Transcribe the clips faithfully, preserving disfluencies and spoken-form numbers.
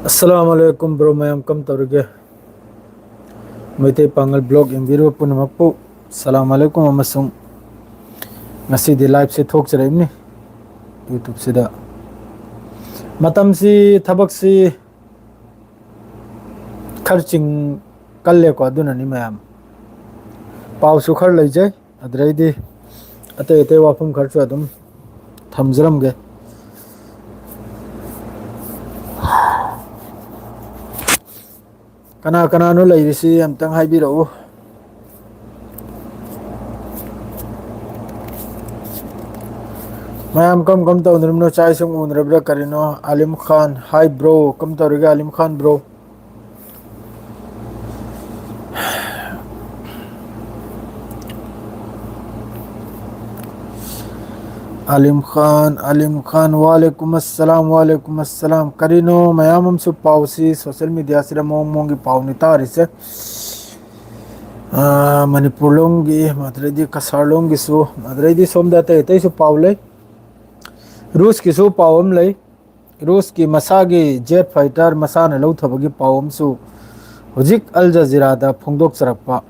ꯑꯁꯂꯥꯝ ꯑꯂꯩꯀꯨꯝ bro, ꯃꯌꯥꯝ ꯀꯝ ꯇꯧꯔꯤꯒꯦ? ꯃꯩꯇꯩ ꯄꯥꯉꯜ blog ꯌꯦꯡꯕꯤꯔꯤꯕ ꯄꯨꯝꯅꯃꯛꯄꯨ ꯁꯂꯥꯝ ꯑꯂꯩꯀꯨꯝ ꯑꯃꯁꯨꯡ ꯉꯁꯤꯗꯤ ꯂꯥꯏꯚꯁꯦ ꯊꯣꯛꯆꯔꯛꯏꯕꯅꯤ ꯌꯨꯇ꯭ꯌꯨꯕꯁꯤꯗ꯫ ꯃꯇꯝꯁꯤ, ꯊꯕꯛꯁꯤ ꯈꯔ ꯆꯤꯡ ꯀꯜꯂꯦꯀꯣ, ꯑꯗꯨꯅꯅꯤ ꯃꯌꯥꯝ꯫ ꯄꯥꯎꯁꯨ ꯈꯔ ꯂꯩꯖꯩ, ꯑꯗꯨꯗꯩꯗꯤ ꯑꯇꯩ ꯑꯇꯩ ꯋꯥꯐꯝ ꯈꯔꯁꯨ ꯑꯗꯨꯝ ꯊꯝꯖꯔꯝꯒꯦ꯫ ꯀꯅꯥ ꯀꯅꯥꯅꯣ ꯂꯩꯔꯤꯁꯤ ꯑꯝꯇꯪ ꯍꯥꯏꯕꯤꯔꯛꯎ꯫ ꯃꯌꯥꯝ ꯀꯝ ꯀꯝ ꯇꯧꯅꯔꯤꯕꯅꯣ? ꯆꯥꯛ ꯏꯁꯤꯡ ꯎꯅꯔꯕ꯭ꯔꯥ ꯀꯔꯤꯅꯣ? ꯑꯥꯂꯤꯝ ꯈꯥꯟ, ꯍꯥꯏ ꯕ꯭ꯔꯣ, ꯀꯝ ꯇꯧꯔꯤꯒꯦ ꯑꯥꯂꯤꯝ ꯈꯥꯟ ꯕ꯭ꯔꯣ? ꯑꯥꯂꯤꯝ ꯈꯥꯟ, ꯑꯥꯂꯤꯝ ꯈꯥꯟ, ꯋꯥꯂꯦꯀꯨꯝ ꯑꯁꯂꯥꯝ, ꯋꯥꯂꯦꯀꯨꯝ ꯑꯁꯂꯥꯝ꯫ ꯀꯔꯤꯅꯣ ꯃꯌꯥꯝ ꯑꯃꯁꯨ ꯄꯥꯎꯁꯤ ꯁꯣꯁꯤꯌꯦꯜ ꯃꯦꯗꯤꯌꯥꯁꯤꯗ ꯃꯑꯣꯡ ꯃꯑꯣꯡꯒꯤ ꯄꯥꯎꯅꯤ ꯇꯥꯔꯤꯁꯦ꯫ ꯑꯥ, ꯃꯅꯤꯄꯨꯔ ꯂꯣꯝꯒꯤ, ꯑꯗꯨꯗꯩꯗꯤ ꯀꯁꯥꯔ ꯂꯣꯝꯒꯤꯁꯨ, ꯑꯗꯨꯗꯩꯗꯤ ꯁꯣꯝꯗ ꯑꯇꯩ ꯑꯇꯩꯁꯨ ꯄꯥꯎ ꯂꯩ꯫ ꯔꯨꯁꯀꯤꯁꯨ ꯄꯥꯎ ꯑꯃ ꯂꯩ꯫ ꯔꯨꯁꯀꯤ ꯃꯁꯥꯒꯤ ꯖꯦꯠ ꯐꯥꯏꯇꯔ ꯃꯁꯥꯅ ꯂꯧꯊꯕꯒꯤ ꯄꯥꯎ ꯑꯃꯁꯨ ꯍꯧꯖꯤꯛ ꯑꯜ ꯖꯖꯤꯔꯥꯗ ꯐꯣꯡꯗꯣꯛꯆꯔꯛꯄ꯫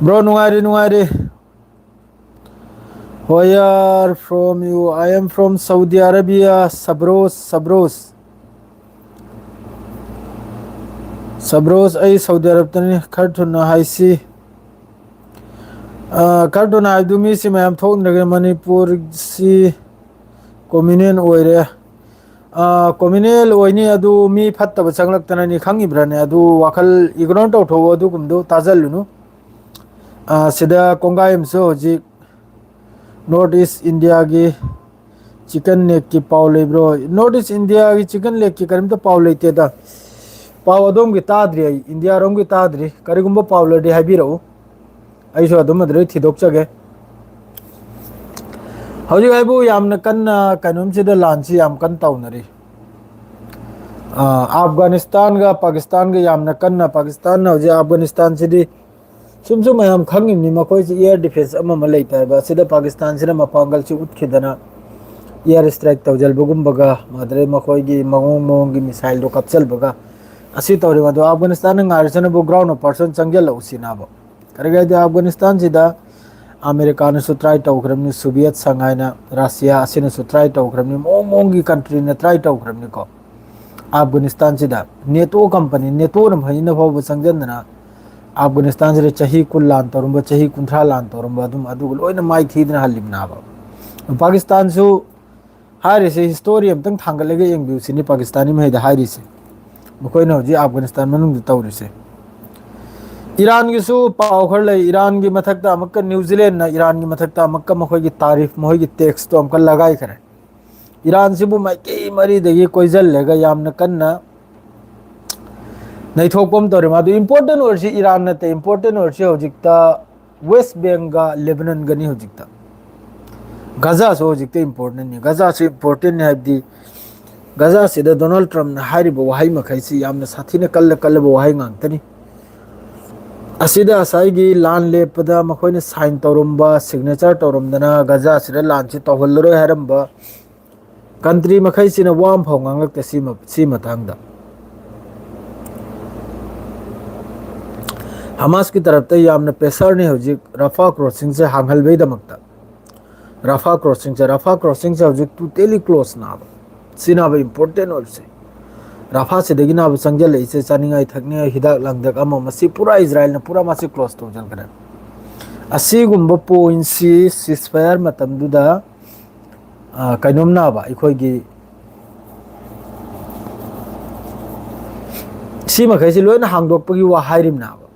ꯕ꯭ꯔꯣ, ꯅꯨꯡꯉꯥꯏꯔꯤ, ꯅꯨꯡꯉꯥꯏꯔꯤ꯫ Where from you? I am from Saudi Arabia, ꯁꯕ꯭ꯔꯣꯁ, ꯁꯕ꯭ꯔꯣꯁ꯫ ꯁꯕ꯭ꯔꯣꯁ, ꯑꯩ ꯁꯥꯎꯗꯤ ꯑꯔꯕꯇꯅꯤ꯫ ꯈꯔ ꯊꯨꯅ ꯍꯥꯏꯁꯤ꯫ ꯑ, ꯈꯔ ꯊꯨꯅ ꯍꯥꯏꯕꯗꯨ ꯃꯤꯁꯤ ꯃꯌꯥꯝ ꯊꯣꯛꯅꯔꯒ ꯃꯅꯤꯄꯨꯔꯁꯤ ꯀꯣꯃꯤꯅꯦꯟ ꯑꯣꯏꯔꯦ꯫ ꯑ, ꯀꯣꯃꯤꯅꯦꯜ ꯑꯣꯏꯅꯤ, ꯑꯗꯨ ꯃꯤ ꯐꯠꯇꯕ ꯆꯪꯂꯛꯇꯅꯅꯤ, ꯈꯪꯉꯤꯕ꯭ꯔꯥꯅꯦ? ꯑꯗꯨ ꯋꯥꯈꯜ ꯏꯒꯅꯣꯔ ꯇꯧꯊꯣꯛꯑꯣ, ꯑꯗꯨꯒꯨꯝꯕꯗꯨ ꯇꯥꯖꯜꯂꯨꯅꯨ꯫ ꯑ, ꯁꯤꯗ ꯀꯣꯡꯒꯥꯏ ꯑꯃꯁꯨ ꯍꯧꯖꯤꯛ ꯅꯣꯔꯠ ꯏꯁ ꯏꯟꯗꯤꯌꯥꯒꯤ ꯆꯤꯀꯟ ꯅꯦꯛꯀꯤ ꯄꯥꯎ ꯂꯩꯕ꯭ꯔꯣ? ꯅꯣꯔꯠ ꯏꯁ ꯏꯟꯗꯤꯌꯥꯒꯤ ꯆꯤꯀꯟ ꯂꯦꯛꯀꯤ ꯀꯔꯤꯝꯇ ꯄꯥꯎ ꯂꯩꯇꯦꯗ꯫ ꯄꯥꯎ ꯑꯗꯣꯝꯒꯤ ꯇꯥꯗ꯭ꯔꯤ ꯑꯩ, ꯏꯟꯗꯤꯌꯥꯔꯣꯝꯒꯤ ꯇꯥꯗ꯭ꯔꯤ꯫ ꯀꯔꯤꯒꯨꯝꯕ ꯄꯥꯎ ꯂꯩꯔꯗꯤ ꯍꯥꯏꯕꯤꯔꯛꯎ, ꯑꯩꯁꯨ ꯑꯗꯨꯝ ꯑꯗꯨꯗꯩ ꯊꯤꯗꯣꯛꯆꯒꯦ꯫ ꯍꯧꯖꯤꯛ ꯍꯥꯏꯕꯨ ꯌꯥꯝꯅ ꯀꯟꯅ ꯀꯩꯅꯣꯝꯁꯤꯗ ꯂꯥꯟꯁꯤ ꯌꯥꯝ ꯀꯟꯅ ꯇꯧꯅꯔꯤ꯫ ꯑ, ꯑꯐꯒꯥꯅꯤꯁꯇꯥꯟꯒ ꯄꯥꯀꯤꯁꯇꯥꯟꯒ ꯌꯥꯝꯅ ꯀꯟꯅ, ꯄꯥꯀꯤꯁꯇꯥꯟꯅ ꯍꯧꯖꯤꯛ ꯑꯐꯒꯥꯅꯤꯁꯇꯥꯟꯁꯤꯗꯤ ꯁꯨꯝ ꯁꯨꯝ ꯃꯌꯥꯝ ꯈꯪꯉꯤꯕꯅꯤ, ꯃꯈꯣꯏꯁꯤ ꯑꯦꯌꯔ ꯗꯤꯐꯦꯟꯁ ꯑꯃ ꯑꯃ ꯂꯩꯇꯦ ꯍꯥꯏꯕ꯫ ꯑꯁꯤꯗ ꯄꯥꯀꯤꯁꯇꯥꯟꯁꯤꯅ ꯃꯄꯥꯡꯒꯜꯁꯤ ꯎꯠꯈꯤꯗꯅ ꯑꯦꯌꯔ ꯏꯁꯇ꯭ꯔꯥꯏꯛ ꯇꯧꯁꯤꯜꯕꯒꯨꯝꯕꯒ, ꯑꯗꯩ ꯃꯈꯣꯏꯒꯤ ꯃꯑꯣꯡ ꯃꯑꯣꯡꯒꯤ ꯃꯤꯁꯥꯏꯜꯗꯣ ꯀꯥꯞꯁꯤꯜꯕꯒ, ꯑꯁꯤ ꯇꯧꯔꯤꯕ ꯑꯗꯣ ꯑꯐꯒꯥꯅꯤꯁꯇꯥꯟꯅ ꯉꯥꯏꯔꯤꯁꯤꯅꯕꯨ ꯒ꯭ꯔꯥꯎꯟ ꯑꯣꯄꯔꯦꯁꯟ ꯆꯪꯁꯤꯜꯂꯛꯎ ꯁꯤꯅꯕ꯫ ꯀꯔꯤꯒꯤ ꯍꯥꯏꯗꯤ ꯑꯐꯒꯥꯅꯤꯁꯇꯥꯟꯁꯤꯗ ꯑꯃꯦꯔꯤꯀꯥꯅꯁꯨ ꯇ꯭ꯔꯥꯏ ꯇꯧꯈ꯭ꯔꯕꯅꯤ, ꯁꯣꯚꯤꯌꯦꯠ ꯁꯪ ꯍꯥꯏꯅ ꯔꯁꯤꯌꯥ ꯑꯁꯤꯅꯁꯨ ꯇ꯭ꯔꯥꯏ ꯇꯧꯈ꯭ꯔꯕꯅꯤ, ꯃꯑꯣꯡ ꯃꯑꯣꯡꯒꯤ ꯀꯟꯇ꯭ꯔꯤꯅ ꯇ꯭ꯔꯥꯏ ꯇꯧꯈ꯭ꯔꯕꯅꯤꯀꯣ꯫ ꯑꯐꯒꯥꯅꯤꯁꯇꯥꯟꯁꯤꯗ ꯅꯦꯇꯣ ꯀꯝꯄꯅꯤ, ꯅꯦꯇꯣꯅ ꯐꯩꯅ ꯐꯥꯎꯕ ꯆꯪꯁꯤꯟꯗꯅ ꯑꯐꯒꯥꯅꯤꯁꯇꯥꯟꯁꯤꯗ ꯆꯍꯤ ꯀꯨꯟ ꯂꯥꯟ ꯇꯧꯔꯝꯕ, ꯆꯍꯤ ꯀꯨꯟꯊ꯭ꯔꯥ ꯂꯥꯟ ꯇꯧꯔꯝꯕ, ꯑꯗꯨꯝ ꯑꯗꯨꯒ ꯂꯣꯏꯅ ꯃꯥꯏ ꯊꯤꯗꯅ ꯍꯜꯂꯤꯕꯅꯦꯕ꯫ ꯄꯥꯀꯤꯁꯇꯥꯟꯁꯨ ꯍꯥꯏꯔꯤꯁꯦ ꯍꯤꯁꯇꯣꯔꯤ ꯑꯝꯇꯪ ꯊꯥꯡꯒꯠꯂꯒ ꯌꯦꯡꯕꯤꯌꯨ ꯁꯤꯅꯤ ꯄꯥꯀꯤꯁꯇꯥꯅꯤ ꯃꯍꯩꯗ ꯍꯥꯏꯔꯤꯁꯦ, ꯃꯈꯣꯏꯅ ꯍꯧꯖꯤꯛ ꯑꯐꯒꯥꯅꯤꯁꯇꯥꯟ ꯃꯅꯨꯡꯗ ꯇꯧꯔꯤꯁꯦ꯫ ꯏꯔꯥꯟꯒꯤꯁꯨ ꯄꯥꯎ ꯈꯔ ꯂꯩ꯫ ꯏꯔꯥꯟꯒꯤ ꯃꯊꯛꯇ ꯑꯃꯨꯛꯀ ꯅ꯭ꯌꯨꯖꯤꯂꯦꯟꯅ ꯏꯔꯥꯟꯒꯤ ꯃꯊꯛꯇ ꯑꯃꯨꯛꯀ ꯃꯈꯣꯏꯒꯤ ꯇꯥꯔꯤꯐ, ꯃꯈꯣꯏꯒꯤ ꯇꯦꯛꯁꯇꯣ ꯑꯃꯨꯛꯀ ꯂꯒꯥꯏꯈ꯭ꯔꯦ꯫ ꯏꯔꯥꯟꯁꯤꯕꯨ ꯃꯥꯏꯀꯩ ꯃꯔꯤꯗꯒꯤ ꯀꯣꯏꯁꯤꯜꯂꯒ ꯌꯥꯝꯅ ꯀꯟꯅ ꯅꯩꯊꯣꯛꯄ ꯑꯃ ꯇꯧꯔꯦ꯫ ꯃꯥꯗꯨ ꯏꯝꯄꯣꯔꯇꯦꯟ ꯑꯣꯏꯔꯤꯁꯤ ꯏꯔꯥꯟ ꯅꯠꯇꯦ, ꯏꯝꯄꯣꯔꯇꯦꯟ ꯑꯣꯏꯔꯤꯁꯤ ꯍꯧꯖꯤꯛꯇ ꯋꯦꯁ ꯕꯦꯡꯒ ꯂꯦꯕꯅꯟꯒꯅꯤ꯫ ꯍꯧꯖꯤꯛꯇ ꯒꯖꯥꯁꯨ ꯍꯧꯖꯤꯛꯇ ꯏꯝꯄꯣꯔꯇꯦꯟꯅꯤ꯫ ꯒꯖꯥꯁꯨ ꯏꯝꯄꯣꯔꯇꯦꯟꯅꯤ ꯍꯥꯏꯕꯗꯤ ꯒꯖꯥꯁꯤꯗ ꯗꯣꯅꯥꯜꯗ ꯇ꯭ꯔꯝꯞꯅ ꯍꯥꯏꯔꯤꯕ ꯋꯥꯍꯩ ꯃꯈꯩꯁꯤ ꯌꯥꯝꯅ ꯁꯥꯊꯤꯅ ꯀꯜꯂ ꯀꯜꯂꯕ ꯋꯥꯍꯩ ꯉꯥꯛꯇꯅꯤ꯫ ꯑꯁꯤꯗ ꯉꯁꯥꯏꯒꯤ ꯂꯥꯟ ꯂꯦꯞꯄꯗ ꯃꯈꯣꯏꯅ ꯁꯥꯏꯟ ꯇꯧꯔꯝꯕ, ꯁꯤꯒꯅꯦꯆꯔ ꯇꯧꯔꯝꯗꯅ ꯒꯖꯥꯁꯤꯗ ꯂꯥꯟꯁꯤ ꯇꯧꯍꯜꯂꯔꯣꯏ ꯍꯥꯏꯔꯝꯕ ꯀꯟꯇ꯭ꯔꯤ ꯃꯈꯩꯁꯤꯅ ꯋꯥ ꯑꯃ ꯐꯥꯎ ꯉꯥꯡꯂꯛꯇꯦ ꯁꯤ ꯃ-, ꯁꯤ ꯃꯇꯥꯡꯗ꯫ ꯍꯃꯥꯁꯀꯤ ꯇꯔꯞꯇ ꯌꯥꯝꯅ ꯄ꯭ꯔꯦꯁꯔꯅꯤ ꯍꯧꯖꯤꯛ ꯔꯐꯥ ꯀ꯭ꯔꯣꯁꯤꯡꯁꯦ ꯍꯥꯡꯍꯜꯕꯩꯗꯃꯛꯇ꯫ ꯔꯐꯥ ꯀ꯭ꯔꯣꯁꯤꯡꯁꯦ, ꯔꯐꯥ ꯀ꯭ꯔꯣꯁꯤꯡꯁꯦ ꯍꯧꯖꯤꯛ ꯇꯣꯇꯦꯂꯤ ꯀ꯭ꯂꯣꯁ ꯅꯥꯕ꯫ ꯁꯤꯅꯕ ꯏꯝꯄꯣꯔꯇꯦꯟ ꯑꯣꯏꯕꯁꯦ꯫ ꯔꯐꯥꯁꯤꯗꯒꯤ ꯅꯥꯕ ꯆꯪꯁꯤꯜꯂꯛꯏꯁꯦ ꯆꯥꯅꯤꯡꯉꯥꯏ ꯊꯛꯅꯤꯡꯉꯥꯏ ꯍꯤꯗꯥꯛ ꯂꯥꯡꯊꯛ ꯑꯃ, ꯃꯁꯤ ꯄꯨꯔꯥ ꯏꯖꯔꯥꯏꯜꯅ ꯄꯨꯔꯥ ꯃꯁꯤ ꯀ꯭ꯂꯣꯁ ꯇꯧꯁꯤꯟꯈ꯭ꯔꯦ꯫ ꯑꯁꯤꯒꯨꯝꯕ ꯄꯣꯏꯟꯁꯤ ꯁꯤꯁꯐꯥꯌꯔ ꯃꯇꯝꯗꯨꯗ, ꯑ, ꯀꯩꯅꯣꯝ ꯅꯥꯕ ꯑꯩꯈꯣꯏꯒꯤ ꯁꯤ ꯃꯈꯩꯁꯤ ꯂꯣꯏꯅ ꯍꯥꯡꯗꯣꯛꯄꯒꯤ ꯋꯥ ꯍꯥꯏꯔꯤꯕꯅꯦꯕ꯫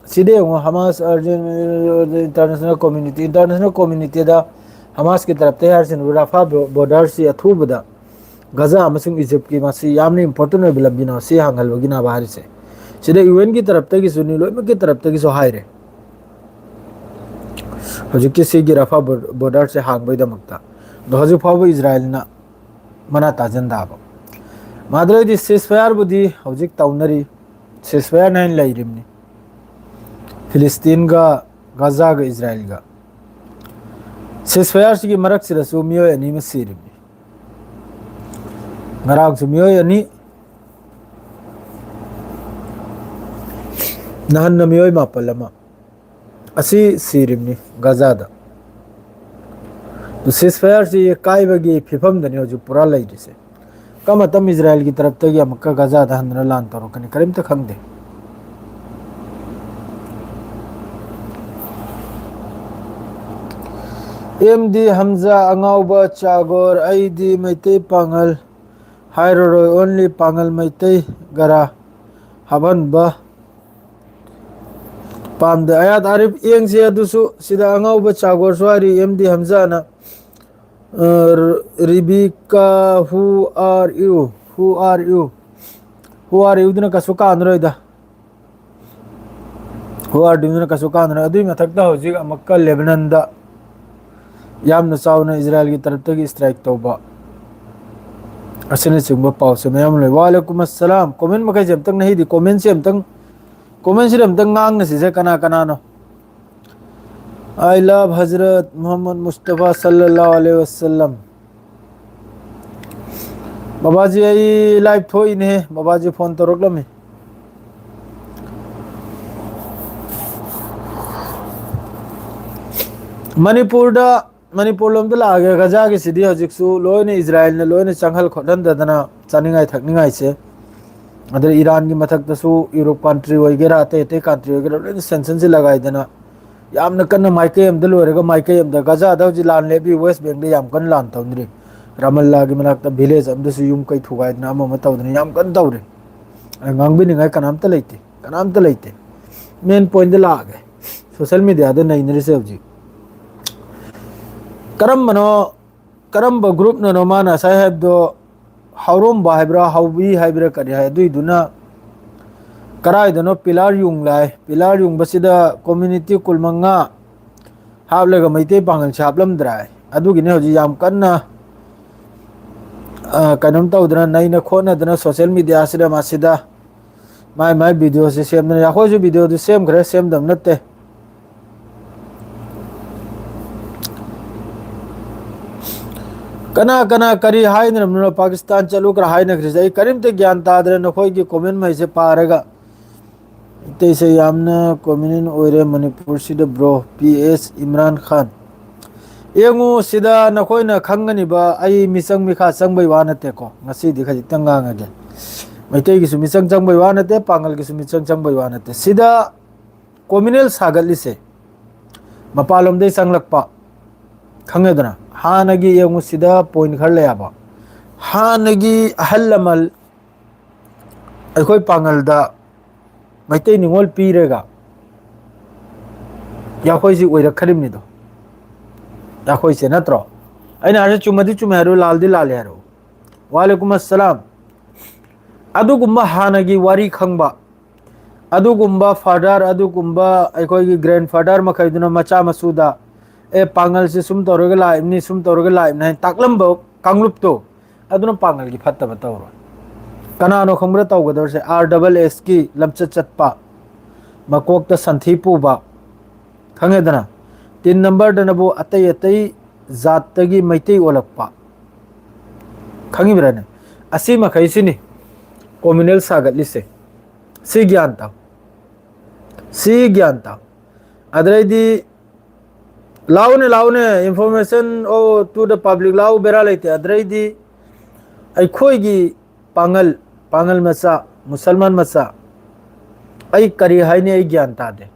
ꯁꯤꯗ ꯌꯦꯡꯉꯣ, ꯍꯃꯥꯁ, ꯑꯔꯖꯦꯟ-, ꯏꯟꯇꯔꯅꯦꯁꯅꯦꯜ ꯀꯝꯃ꯭ꯌꯨꯅꯤꯇꯤ, ꯏꯟꯇꯔꯅꯦꯁꯅꯦꯜ ꯀꯝꯃ꯭ꯌꯨꯅꯤꯇꯤꯗ ꯍꯃꯥꯁꯀꯤ ꯇꯔꯞꯇ ꯍꯥꯏꯔꯤꯁꯤꯅ ꯔꯐꯥ ꯕꯣ-, ꯕꯣꯔꯗꯔꯁꯤ ꯑꯊꯨꯕꯗ ꯒꯖꯥ ꯑꯃꯁꯨꯡ ꯏꯖꯤꯞꯀꯤ ꯃꯁꯤ ꯌꯥꯝꯅ ꯏꯝꯄꯣꯔꯇꯦꯟ ꯑꯣꯏꯕ ꯂꯝꯕꯤꯅ ꯁꯤ ꯍꯥꯡꯍꯜꯂꯨꯒꯤꯅꯕ ꯍꯥꯏꯔꯤꯁꯦ꯫ ꯁꯤꯗ ꯌꯨ ꯑꯦꯟꯒꯤ ꯇꯔꯞꯇꯒꯤꯁꯨꯅꯤ, ꯂꯣꯏꯅꯃꯛꯀꯤ ꯇꯔꯞꯇꯒꯤꯁꯨ ꯍꯥꯏꯔꯦ꯫ ꯍꯧꯖꯤꯛꯀꯤ ꯁꯤꯒꯤ ꯔꯐꯥ ꯕꯣ-, ꯕꯣꯔꯗꯔꯁꯦ ꯍꯥꯡꯕꯒꯤꯗꯃꯛꯇ꯫ ꯑꯗꯣ ꯍꯧꯖꯤꯛ ꯐꯥꯎꯕ ꯏꯖꯔꯥꯏꯜꯅ ꯃꯅꯥ ꯇꯥꯖꯟꯗꯕ꯫ ꯃꯥꯗ꯭ꯔꯩꯗꯤ ꯁꯤꯁꯐꯥꯌꯔꯕꯨꯗꯤ ꯍꯧꯖꯤꯛ ꯇꯧꯅꯔꯤ, ꯁꯤꯁꯐꯥꯌꯔꯅ ꯍꯥꯏꯅ ꯂꯩꯔꯤꯕꯅꯤ ꯐꯤꯂꯤꯁꯇꯤꯟꯒ ꯒꯖꯥꯒ ꯏꯖꯔꯥꯏꯜꯒ꯫ ꯁꯤꯁ ꯐꯌꯥꯔꯁꯤꯒꯤ ꯃꯔꯛꯁꯤꯗꯁꯨ ꯃꯤꯑꯣꯏ ꯑꯅꯤ ꯑꯃ ꯁꯤꯔꯤꯕꯅꯤ꯫ ꯉꯔꯥꯡꯁꯨ ꯃꯤꯑꯣꯏ ꯑꯅꯤ, ꯅꯍꯥꯟꯅ ꯃꯤꯑꯣꯏ ꯃꯥꯄꯜ ꯑꯃ ꯑꯁꯤ ꯁꯤꯔꯤꯕꯅꯤ ꯒꯖꯥꯗ꯫ ꯁꯤꯁ ꯐꯌꯥꯔꯁꯤ ꯀꯥꯏꯕꯒꯤ ꯐꯤꯕꯝꯗꯅꯤ ꯍꯧꯖꯤꯛ ꯄꯨꯔꯥ ꯂꯩꯔꯤꯁꯦ꯫ ꯀꯔꯝꯕ ꯃꯇꯝ ꯏꯖꯔꯥꯌꯦꯜꯒꯤ ꯇꯔꯞꯇꯒꯤ ꯑꯃꯨꯛꯀ ꯒꯖꯥꯗ ꯍꯟꯗꯨꯅ ꯂꯥꯟ ꯇꯧꯔꯛꯀꯅꯤ, ꯀꯔꯤꯝꯇ ꯈꯪꯗꯦ꯫ ꯑꯦꯝ ꯗꯤ ꯍꯝꯖꯥ, ꯑꯉꯥꯎꯕ ꯆꯥꯒꯣꯔ, ꯑꯩꯗꯤ ꯃꯩꯇꯩ ꯄꯥꯉꯜ ꯍꯥꯏꯔꯔꯣꯏ, only ꯄꯥꯉꯜ ꯃꯩꯇꯩ ꯒꯔꯥ ꯍꯥꯞꯍꯟꯕ ꯄꯥꯝꯗꯦ꯫ ꯑꯌꯥꯗ ꯑꯥꯔꯤꯐ ꯌꯦꯡꯁꯦ ꯑꯗꯨꯁꯨ, ꯁꯤꯗ ꯑꯉꯥꯎꯕ ꯆꯥꯒꯣꯔꯁꯨ ꯍꯥꯏꯔꯤ, ꯑꯦꯝ ꯗꯤ ꯍꯝꯖꯥꯅ꯫ ꯑ, ꯔꯤꯕꯤꯀꯥ, who are you? Who are you? Who are you ꯗꯨꯅ ꯀꯩꯁꯨ ꯀꯥꯟꯅꯔꯣꯏꯗ꯫ Who are you ꯗꯨꯅ ꯀꯩꯁꯨ ꯀꯥꯟꯅꯔꯣꯏ꯫ ꯑꯗꯨꯒꯤ ꯃꯊꯛꯇ ꯍꯧꯖꯤꯛ ꯑꯃꯨꯛꯀ ꯂꯦꯕꯅꯟꯗ ꯌꯥꯝꯅ ꯆꯥꯎꯅ ꯏꯖꯔꯥꯌꯦꯜꯒꯤ ꯇꯔꯞꯇꯒꯤ strike ꯇꯧꯕ ꯑꯁꯤꯅꯆꯤꯡꯕ ꯄꯥꯎꯁꯦ ꯃꯌꯥꯝ ꯑꯃ ꯂꯩ꯫ ꯋꯥꯂꯦꯀꯨꯝ ꯑꯁꯂꯥꯝ꯫ Comment ꯃꯈꯩꯁꯦ ꯑꯝꯇꯪ ꯅꯍꯤꯗꯤ, commentꯁꯦ ꯑꯝꯇꯪ, commentꯁꯤꯗ ꯑꯝꯇꯪ ꯉꯥꯡꯅꯁꯤꯁꯦ, ꯀꯅꯥ ꯀꯅꯥꯅꯣ? I love Hazrat Muhammad Mustafa sallallahu alaihi wasallam. ꯕꯕꯥꯖꯤ, ꯑꯩ live ꯊꯣꯛꯏꯅꯦ꯫ ꯕꯕꯥꯖꯤ phone ꯇꯧꯔꯛꯂꯝꯃꯤ꯫ ꯃꯅꯤꯄꯨꯔꯗ, ꯃꯅꯤꯄꯨꯔ ꯂꯣꯝꯗ ꯂꯥꯛꯑꯒꯦ꯫ ꯒꯖꯥꯒꯤꯁꯤꯗꯤ ꯍꯧꯖꯤꯛꯁꯨ ꯂꯣꯏꯅ ꯏꯖꯔꯥꯌꯦꯜꯅ ꯂꯣꯏꯅ ꯆꯪꯍꯜ ꯈꯣꯠꯍꯟꯗꯗꯅ ꯆꯥꯅꯤꯡꯉꯥꯏ ꯊꯛꯅꯤꯡꯉꯥꯏꯁꯦ, ꯑꯗꯩ ꯏꯔꯥꯟꯒꯤ ꯃꯊꯛꯇꯁꯨ ꯌꯨꯔꯣꯞ country ꯑꯣꯏꯒꯦꯔꯥ, ꯑꯇꯩ ꯑꯇꯩ country ꯑꯣꯏꯒꯦꯔꯥ, ꯂꯣꯏꯅ sanctionꯁꯦ ꯂꯒꯥꯏꯗꯅ ꯌꯥꯝꯅ ꯀꯟꯅ ꯃꯥꯏꯀꯩ ꯑꯃꯗ ꯂꯣꯏꯔꯒ ꯃꯥꯏꯀꯩ ꯑꯃꯗ ꯒꯖꯥꯗ ꯍꯧꯖꯤꯛ ꯂꯥꯟ ꯂꯦꯞꯄꯤ꯫ West Bankꯗ ꯌꯥꯝ ꯀꯟꯅ ꯂꯥꯟ ꯇꯧꯅꯔꯤ꯫ ꯔꯥꯃꯜꯂꯥꯒꯤ ꯃꯅꯥꯛꯇ village ꯑꯃꯗꯁꯨ ꯌꯨꯝ ꯀꯩ ꯊꯨꯒꯥꯏꯗꯅ ꯑꯃ ꯑꯃ ꯇꯧꯗꯅ ꯌꯥꯝ ꯀꯟꯅ ꯇꯧꯔꯤ꯫ ꯑꯗ ꯉꯥꯡꯕꯤꯅꯤꯡꯉꯥꯏ ꯀꯅꯥꯝꯇ ꯂꯩꯇꯦ, ꯀꯅꯥꯝꯇ ꯂꯩꯇꯦ꯫ Main pointꯗ ꯂꯥꯛꯑꯒꯦ꯫ Social mediaꯗ ꯅꯩꯅꯔꯤꯁꯦ ꯍꯧꯖꯤꯛ ꯀꯔꯝꯕꯅꯣ, ꯀꯔꯝꯕ groupꯅꯅꯣ ꯃꯥꯅ ꯉꯁꯥꯏ ꯍꯥꯏꯕꯗꯣ? ꯍꯥꯎꯔꯣꯝꯕ ꯍꯥꯏꯕ꯭ꯔꯥ, ꯍꯥꯎꯕꯤ ꯍꯥꯏꯕ꯭ꯔꯥ, ꯀꯔꯤ ꯍꯥꯏ, ꯑꯗꯨꯏꯗꯨꯅ ꯀꯔꯥꯏꯗꯅꯣ pillar ꯌꯨꯡꯂꯦ ꯍꯥꯏ꯫ Pillar ꯌꯨꯡꯕꯁꯤꯗ community ꯀꯨꯟꯃꯉꯥ ꯍꯥꯞꯂꯒ ꯃꯩꯇꯩ ꯄꯥꯉꯜꯁꯦ ꯍꯥꯞꯂꯝꯗ꯭ꯔꯦ꯫ ꯑꯗꯨꯒꯤꯅꯤ ꯍꯧꯖꯤꯛ ꯌꯥꯝ ꯀꯟꯅ, ꯑ, ꯀꯩꯅꯣꯝ ꯇꯧꯗꯅ, ꯅꯩꯅ ꯈꯣꯠꯅꯗꯅ social mediaꯁꯤꯗ ꯃꯁꯤꯗ ꯃꯥꯏ ꯃꯥꯏ videoꯁꯦ ꯁꯦꯝꯗꯅ, ꯑꯩꯈꯣꯏꯁꯨ videoꯗꯨ ꯁꯦꯝꯈ꯭ꯔꯦ, ꯁꯦꯝꯗꯕ ꯅꯠꯇꯦ꯫ ꯀꯅꯥ ꯀꯅꯥ ꯀꯔꯤ ꯍꯥꯏꯅꯔꯝꯕꯅꯣ? ꯄꯥꯀꯤꯁꯇꯥꯟ ꯆꯠꯂꯨ ꯈꯔ ꯍꯥꯏꯅꯈ꯭ꯔꯤꯁꯦ ꯑꯩ ꯀꯔꯤꯝꯇ ꯒ꯭ꯌꯥꯟ ꯇꯥꯗ꯭ꯔꯦ ꯅꯈꯣꯏꯒꯤ ꯀꯣꯃꯦꯟ ꯃꯩꯁꯦ ꯄꯥꯔꯒ꯫ ꯃꯩꯇꯩꯁꯦ ꯌꯥꯝꯅ ꯀꯣꯃꯤꯅꯦꯟ ꯑꯣꯏꯔꯦ ꯃꯅꯤꯄꯨꯔꯁꯤꯗ ꯕ꯭ꯔꯣ꯫ ꯄꯤ ꯑꯦꯁ ꯏꯝꯔꯥꯟ ꯈꯥꯟ꯫ ꯌꯦꯡꯉꯨ ꯁꯤꯗ ꯅꯈꯣꯏꯅ ꯈꯪꯒꯅꯤꯕ, ꯑꯩ ꯃꯤꯆꯪ ꯃꯤꯈꯥ ꯆꯪꯕꯩ ꯋꯥ ꯅꯠꯇꯦꯀꯣ, ꯉꯁꯤꯗꯤ ꯈꯖꯤꯛꯇꯪ ꯉꯥꯡꯉꯒꯦ꯫ ꯃꯩꯇꯩꯒꯤꯁꯨ ꯃꯤꯆꯪ ꯆꯪꯕꯩ ꯋꯥ ꯅꯠꯇꯦ, ꯄꯥꯡꯒꯜꯒꯤꯁꯨ ꯃꯤꯆꯪ ꯆꯪꯕꯩ ꯋꯥ ꯅꯠꯇꯦ꯫ ꯁꯤꯗ ꯀꯣꯃꯤꯅꯦꯜ ꯁꯥꯒꯠꯂꯤꯁꯦ ꯃꯄꯥꯟꯂꯣꯝꯗꯩ ꯆꯪꯂꯛꯄ, ꯈꯪꯉꯦꯗꯅ? ꯍꯥꯟꯅꯒꯤ ꯌꯦꯡꯉꯨ ꯁꯤꯗ ꯄꯣꯏꯟ ꯈꯔ ꯂꯩꯌꯦꯕ꯫ ꯍꯥꯟꯅꯒꯤ ꯑꯍꯜ ꯂꯃꯟ ꯑꯩꯈꯣꯏ ꯄꯥꯡꯒꯜꯗ ꯃꯩꯇꯩ ꯅꯤꯉꯣꯜ ꯄꯤꯔꯒ ꯌꯥꯈꯣꯏꯁꯤ ꯑꯣꯏꯔꯛꯈ꯭ꯔꯤꯕꯅꯤꯗꯣ꯫ ꯌꯥꯈꯣꯏꯁꯦ ꯅꯠꯇ꯭ꯔꯣ? ꯑꯩꯅ ꯍꯥꯏꯔꯁꯨ ꯆꯨꯝꯃꯗꯤ ꯆꯨꯝꯃꯦ ꯍꯥꯏꯔꯣ, ꯂꯥꯜꯗꯤ ꯂꯥꯜꯂꯦ ꯍꯥꯏꯔꯣ꯫ ꯋꯥꯂꯦꯀꯨꯝ ꯑꯁꯂꯥꯝ꯫ ꯑꯗꯨꯒꯨꯝꯕ ꯍꯥꯟꯅꯒꯤ ꯋꯥꯔꯤ ꯈꯪꯕ, ꯑꯗꯨꯒꯨꯝꯕ ꯐꯥꯗꯔ, ꯑꯗꯨꯒꯨꯝꯕ ꯑꯩꯈꯣꯏꯒꯤ ꯒ꯭ꯔꯦꯟ ꯐꯥꯗꯔ ꯃꯈꯩꯗꯨꯅ ꯃꯆꯥ ꯃꯁꯨꯗ, "ꯑꯦ, ꯄꯥꯡꯒꯜꯁꯤ ꯁꯨꯝ ꯇꯧꯔꯒ ꯂꯥꯛꯏꯕꯅꯤ, ꯁꯨꯝ ꯇꯧꯔꯒ ꯂꯥꯛꯏꯕꯅꯤ" ꯍꯥꯏꯅ ꯇꯥꯛꯂꯝꯕ ꯀꯥꯡꯂꯨꯞꯇꯣ, ꯑꯗꯨꯅ ꯄꯥꯡꯒꯜꯒꯤ ꯐꯠꯇꯕ ꯇꯧꯔꯣꯏ꯫ ꯀꯅꯥꯅꯣ ꯈꯪꯕ꯭ꯔꯥ ꯇꯧꯒꯗꯧꯔꯤꯁꯦ? ꯑꯥꯔ ꯗꯕꯜ ꯑꯦꯁꯀꯤ ꯂꯝꯆꯠ ꯆꯠꯄ, ꯃꯀꯣꯛꯇ ꯁꯟꯊꯤ ꯄꯨꯕ, ꯈꯪꯉꯦꯗꯅ? ꯇꯤꯟ ꯅꯝꯕꯔꯗꯅꯕꯨ ꯑꯇꯩ ꯑꯇꯩ ꯖꯥꯠꯇꯒꯤ ꯃꯩꯇꯩ ꯑꯣꯜꯂꯛꯄ, ꯈꯪꯉꯤꯕ꯭ꯔꯥꯅꯦ? ꯑꯁꯤ ꯃꯈꯩꯁꯤꯅꯤ ꯀꯣꯃꯤꯅꯦꯜ ꯁꯥꯒꯠꯂꯤꯁꯦ꯫ ꯁꯤ ꯒ꯭ꯌꯥꯟ ꯇꯥꯎ, ꯁꯤ ꯒ꯭ꯌꯥꯟ ꯇꯥꯎ꯫ ꯑꯗꯩꯗꯤ ꯂꯥꯎꯅꯦ, ꯂꯥꯎꯅꯦ, information, oh, to the public, ꯂꯥꯎ, ꯕꯦꯔꯥ ꯂꯩꯇꯦ꯫ ꯑꯗꯩꯗꯤ ꯑꯩꯈꯣꯏꯒꯤ ꯄꯥꯡꯒꯜ, ꯄꯥꯡꯒꯜ ꯃꯆꯥ, ꯃꯨꯁꯜꯃꯥꯟ ꯃꯆꯥ, ꯑꯩ ꯀꯔꯤ ꯍꯥꯏꯅꯤ, ꯑꯩ ꯒ꯭ꯌꯥꯟ ꯇꯥꯗꯦ꯫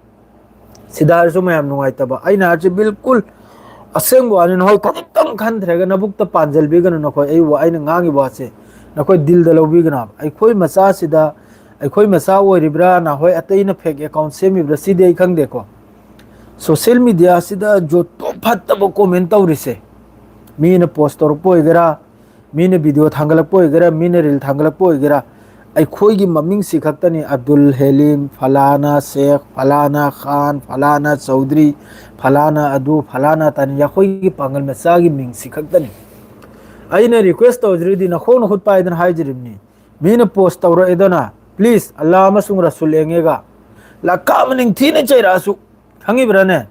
ꯁꯤꯗ ꯍꯥꯏꯔꯁꯨ ꯃꯌꯥꯝ ꯅꯨꯡꯉꯥꯏꯇꯕ꯫ ꯑꯩꯅ ꯍꯥꯏꯔꯤꯁꯦ ꯕꯤꯜꯀꯨꯜ ꯑꯁꯦꯡꯕ ꯋꯥꯅꯤ꯫ ꯅꯈꯣꯏ ꯈꯖꯤꯛꯇꯪ ꯈꯟꯊꯔꯒ ꯅꯕꯨꯛꯇ ꯄꯥꯟꯖꯜꯕꯤꯒꯅꯨ꯫ ꯅꯈꯣꯏ ꯑꯩ ꯋꯥ-, ꯑꯩꯅ ꯉꯥꯡꯉꯤꯕ ꯋꯥꯁꯦ ꯅꯈꯣꯏ ꯗꯤꯜꯗ ꯂꯧꯕꯤꯒꯅꯨ ꯍꯥꯏꯕ꯫ ꯑꯩꯈꯣꯏ ꯃꯆꯥꯁꯤꯗ, ꯑꯩꯈꯣꯏ ꯃꯆꯥ ꯑꯣꯏꯔꯤꯕ꯭ꯔꯥ, ꯅꯈꯣꯏ ꯑꯇꯩꯅ ꯐꯦꯛ ꯑꯦꯀꯥꯎꯟ ꯁꯦꯝꯃꯤꯕ꯭ꯔꯥ, ꯁꯤꯗꯤ ꯑꯩ ꯈꯪꯗꯦꯀꯣ꯫ ꯁꯣꯁꯤꯌꯦꯜ ꯃꯤꯗꯤꯌꯥꯁꯤꯗ ꯖꯣꯇꯣ ꯐꯠꯇꯕ ꯀꯣꯃꯦꯟ ꯇꯧꯔꯤꯁꯦ, ꯃꯤꯅ ꯄꯣꯁ ꯇꯧꯔꯛꯄ ꯑꯣꯏꯒꯦꯔꯥ, ꯃꯤꯅ ꯚꯤꯗꯤꯑꯣ ꯊꯥꯡꯒꯠꯂꯛꯄ ꯑꯣꯏꯒꯦꯔꯥ, ꯃꯤꯅ ꯔꯤꯜ ꯊꯥꯡꯒꯠꯂꯛꯄ ꯑꯣꯏꯒꯦꯔꯥ, ꯑꯩꯈꯣꯏꯒꯤ ꯃꯃꯤꯡꯁꯤ ꯈꯛꯇꯅꯤ꯫ ꯑꯕꯗꯨꯜ ꯍꯦꯂꯤꯝ, ꯐꯂꯥꯅꯥ ꯁꯦꯈ, ꯐꯂꯥꯅꯥ ꯈꯥꯟ, ꯐꯂꯥꯅꯥ ꯆꯧꯗ꯭ꯔꯤ, ꯐꯂꯥꯅꯥ ꯑꯗꯨ, ꯐꯂꯥꯅꯥ ꯇꯥꯅꯤ꯫ ꯑꯩꯈꯣꯏꯒꯤ ꯄꯥꯡꯒꯜ ꯃꯆꯥꯒꯤ ꯃꯤꯡꯁꯤ ꯈꯛꯇꯅꯤ꯫ ꯑꯩꯅ ꯔꯤꯀ꯭ꯋꯦꯁ ꯇꯧꯖꯔꯤꯗꯤ ꯅꯈꯣꯡ ꯅꯈꯨꯠ ꯄꯥꯏꯗꯅ ꯍꯥꯏꯖꯔꯤꯕꯅꯤ꯫ ꯃꯤꯅ ꯄꯣꯁ ꯇꯧꯔꯛꯑꯦꯗꯅ, ꯄ꯭ꯂꯤꯖ, ꯑꯜꯂꯥ ꯑꯃꯁꯨꯡ ꯔꯁꯨꯜ ꯌꯦꯡꯉꯦꯒ ꯂꯥꯛꯀꯥ ꯑꯃ ꯅꯤꯡꯊꯤꯅ ꯆꯩꯔꯛꯑꯁꯨ, ꯈꯪꯉꯤꯕ꯭ꯔꯥꯅꯦ?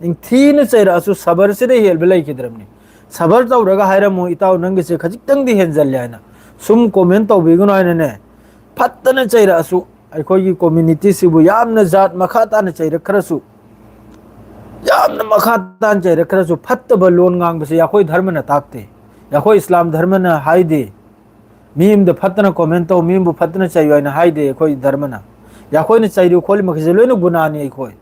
ꯅꯤꯡꯊꯤꯅ ꯆꯩꯔꯛꯑꯁꯨ ꯁꯕꯔꯁꯤꯗ ꯍꯦꯜꯕ ꯂꯩꯈꯤꯗ꯭ꯔꯕꯅꯤ꯫ ꯁꯕꯔ ꯇꯧꯔꯒ ꯍꯥꯏꯔꯝꯃꯨ, "ꯏꯇꯥꯎ, ꯅꯪꯒꯤꯁꯦ ꯈꯖꯤꯛꯇꯪꯗꯤ ꯍꯦꯟꯖꯜꯂꯦ" ꯍꯥꯏꯅ꯫ ꯁꯨꯝ ꯀꯣꯃꯦꯟ ꯇꯧꯕꯤꯒꯅꯨ ꯍꯥꯏꯅꯅꯦ, ꯐꯠꯇꯅ ꯆꯩꯔꯛꯑꯁꯨ, ꯑꯩꯈꯣꯏꯒꯤ ꯀꯝꯃ꯭ꯌꯨꯅꯤꯇꯤꯁꯤꯕꯨ ꯌꯥꯝꯅ ꯖꯥꯠ ꯃꯈꯥ ꯇꯥꯅ ꯆꯩꯔꯛꯈ꯭ꯔꯁꯨ, ꯌꯥꯝꯅ ꯃꯈꯥ ꯇꯥꯅ ꯆꯩꯔꯛꯈ꯭ꯔꯁꯨ, ꯐꯠꯇꯕ ꯂꯣꯟ ꯉꯥꯡꯕꯁꯦ ꯑꯩꯈꯣꯏ ꯙꯔꯃꯅ ꯇꯥꯛꯇꯦ, ꯑꯩꯈꯣꯏ ꯏꯁꯂꯥꯝ ꯙꯔꯃꯅ ꯍꯥꯏꯗꯦ꯫ ꯃꯤ ꯑꯃꯗ ꯐꯠꯇꯅ ꯀꯣꯃꯦꯟ ꯇꯧ, ꯃꯤ ꯑꯃꯕꯨ ꯐꯠꯇꯅ ꯆꯩꯌꯨ ꯍꯥꯏꯅ ꯍꯥꯏꯗꯦ ꯑꯩꯈꯣꯏ ꯙꯔꯃꯅ꯫ ꯑꯩꯈꯣꯏꯅ ꯆꯩꯔꯤ ꯈꯣꯠꯂꯤ ꯃꯈꯩꯁꯦ ꯂꯣꯏꯅ ꯒꯨꯅꯥꯅꯤ ꯑꯩꯈꯣꯏ꯫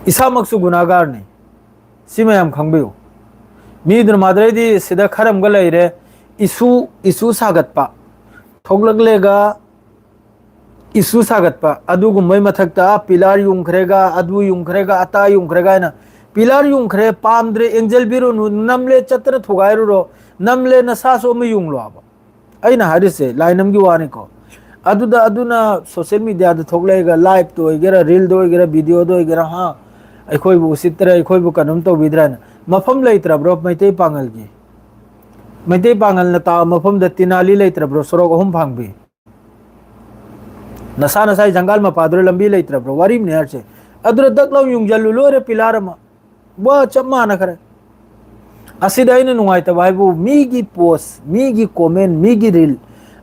ꯏꯁꯥꯃꯛꯁꯨ ꯒꯨꯅꯥꯒꯥꯔꯅꯤ꯫ ꯁꯤ ꯃꯌꯥꯝ ꯈꯪꯕꯤꯌꯨ꯫ ꯃꯤꯗꯨꯅ ꯃꯥꯗ꯭ꯔꯩꯗꯤ ꯁꯤꯗ ꯈꯔ ꯑꯃꯒ ꯂꯩꯔꯦ, ꯏꯁꯨ, ꯏꯁꯨ ꯁꯥꯒꯠꯄ꯫ ꯊꯣꯛꯂꯛꯂꯦꯒ ꯏꯁꯨ ꯁꯥꯒꯠꯄ꯫ ꯑꯗꯨꯒꯨꯝꯕꯩ ꯃꯊꯛꯇ ꯄꯤꯂꯥꯔ ꯌꯨꯡꯈ꯭ꯔꯦꯒ, ꯑꯗꯨ ꯌꯨꯡꯈ꯭ꯔꯦꯒ, ꯑꯇꯥ ꯌꯨꯡꯈ꯭ꯔꯦꯒ ꯍꯥꯏꯅ꯫ ꯄꯤꯂꯥꯔ ꯌꯨꯡꯈ꯭ꯔꯦ, ꯄꯥꯝꯗ꯭ꯔꯦ, ꯑꯦꯟꯖꯦꯜ ꯕꯤꯔꯨꯅꯨ, ꯅꯝꯂꯦ, ꯆꯠꯇꯅ ꯊꯨꯒꯥꯏꯔꯨꯔꯣ, ꯅꯝꯂꯦ, ꯅꯁꯥꯁꯨ ꯑꯃ ꯌꯨꯡꯂꯣ ꯍꯥꯏꯕ꯫ ꯑꯩꯅ ꯍꯥꯏꯔꯤꯁꯦ ꯂꯥꯏꯅꯝꯒꯤ ꯋꯥꯅꯤꯀꯣ꯫ ꯑꯗꯨꯗ ꯑꯗꯨꯅ ꯁꯣꯁꯤꯌꯦꯜ ꯃꯤꯗꯤꯌꯥꯗ ꯊꯣꯛꯂꯛꯑꯒ, ꯂꯥꯏꯞꯇ ꯑꯣꯏꯒꯦꯔꯥ, ꯔꯤꯜꯗ ꯑꯣꯏꯒꯦꯔꯥ, ꯚꯤꯗꯤꯑꯣꯗ ꯑꯣꯏꯒꯦꯔꯥ, ꯍꯥ, ꯑꯩꯈꯣꯏꯕꯨ ꯎꯁꯤꯠꯇ꯭ꯔꯦ, ꯑꯩꯈꯣꯏꯕꯨ ꯀꯩꯅꯣꯝ ꯇꯧꯕꯤꯗ꯭ꯔꯦꯅ꯫ ꯃꯐꯝ ꯂꯩꯇ꯭ꯔꯕ꯭ꯔꯣ ꯃꯩꯇꯩ ꯄꯥꯉꯜꯒꯤ? ꯃꯩꯇꯩ ꯄꯥꯉꯜꯅ ꯇꯥꯕ ꯃꯐꯝꯗ ꯇꯤꯅꯥꯂꯤ ꯂꯩꯇ꯭ꯔꯕ꯭ꯔꯣ, ꯁꯣꯔꯣꯛ ꯑꯍꯨꯝ ꯐꯥꯡꯕꯤ? ꯅꯁꯥ ꯅꯁꯥꯒꯤ ꯖꯪꯒꯥꯜ ꯃꯄꯥꯗꯨꯗ ꯂꯝꯕꯤ ꯂꯩꯇ꯭ꯔꯕ꯭ꯔꯣ? ꯋꯥꯔꯤꯅꯤ ꯍꯥꯏꯔꯤꯁꯦ꯫ ꯑꯗꯨꯗ ꯗꯛ ꯂꯥꯎ ꯌꯨꯡꯖꯜꯂꯨ, ꯂꯣꯏꯔꯦ ꯄꯤꯂꯥꯔ ꯑꯃ꯫ ꯋꯥ ꯆꯞ ꯃꯥꯟꯅꯈ꯭ꯔꯦ꯫ ꯑꯁꯤꯗ ꯑꯩꯅ ꯅꯨꯡꯉꯥꯏꯇꯕ ꯍꯥꯏꯕꯨ ꯃꯤꯒꯤ ꯄꯣꯁ, ꯃꯤꯒꯤ ꯀꯣꯃꯦꯟ, ꯃꯤꯒꯤ ꯔꯤꯜ,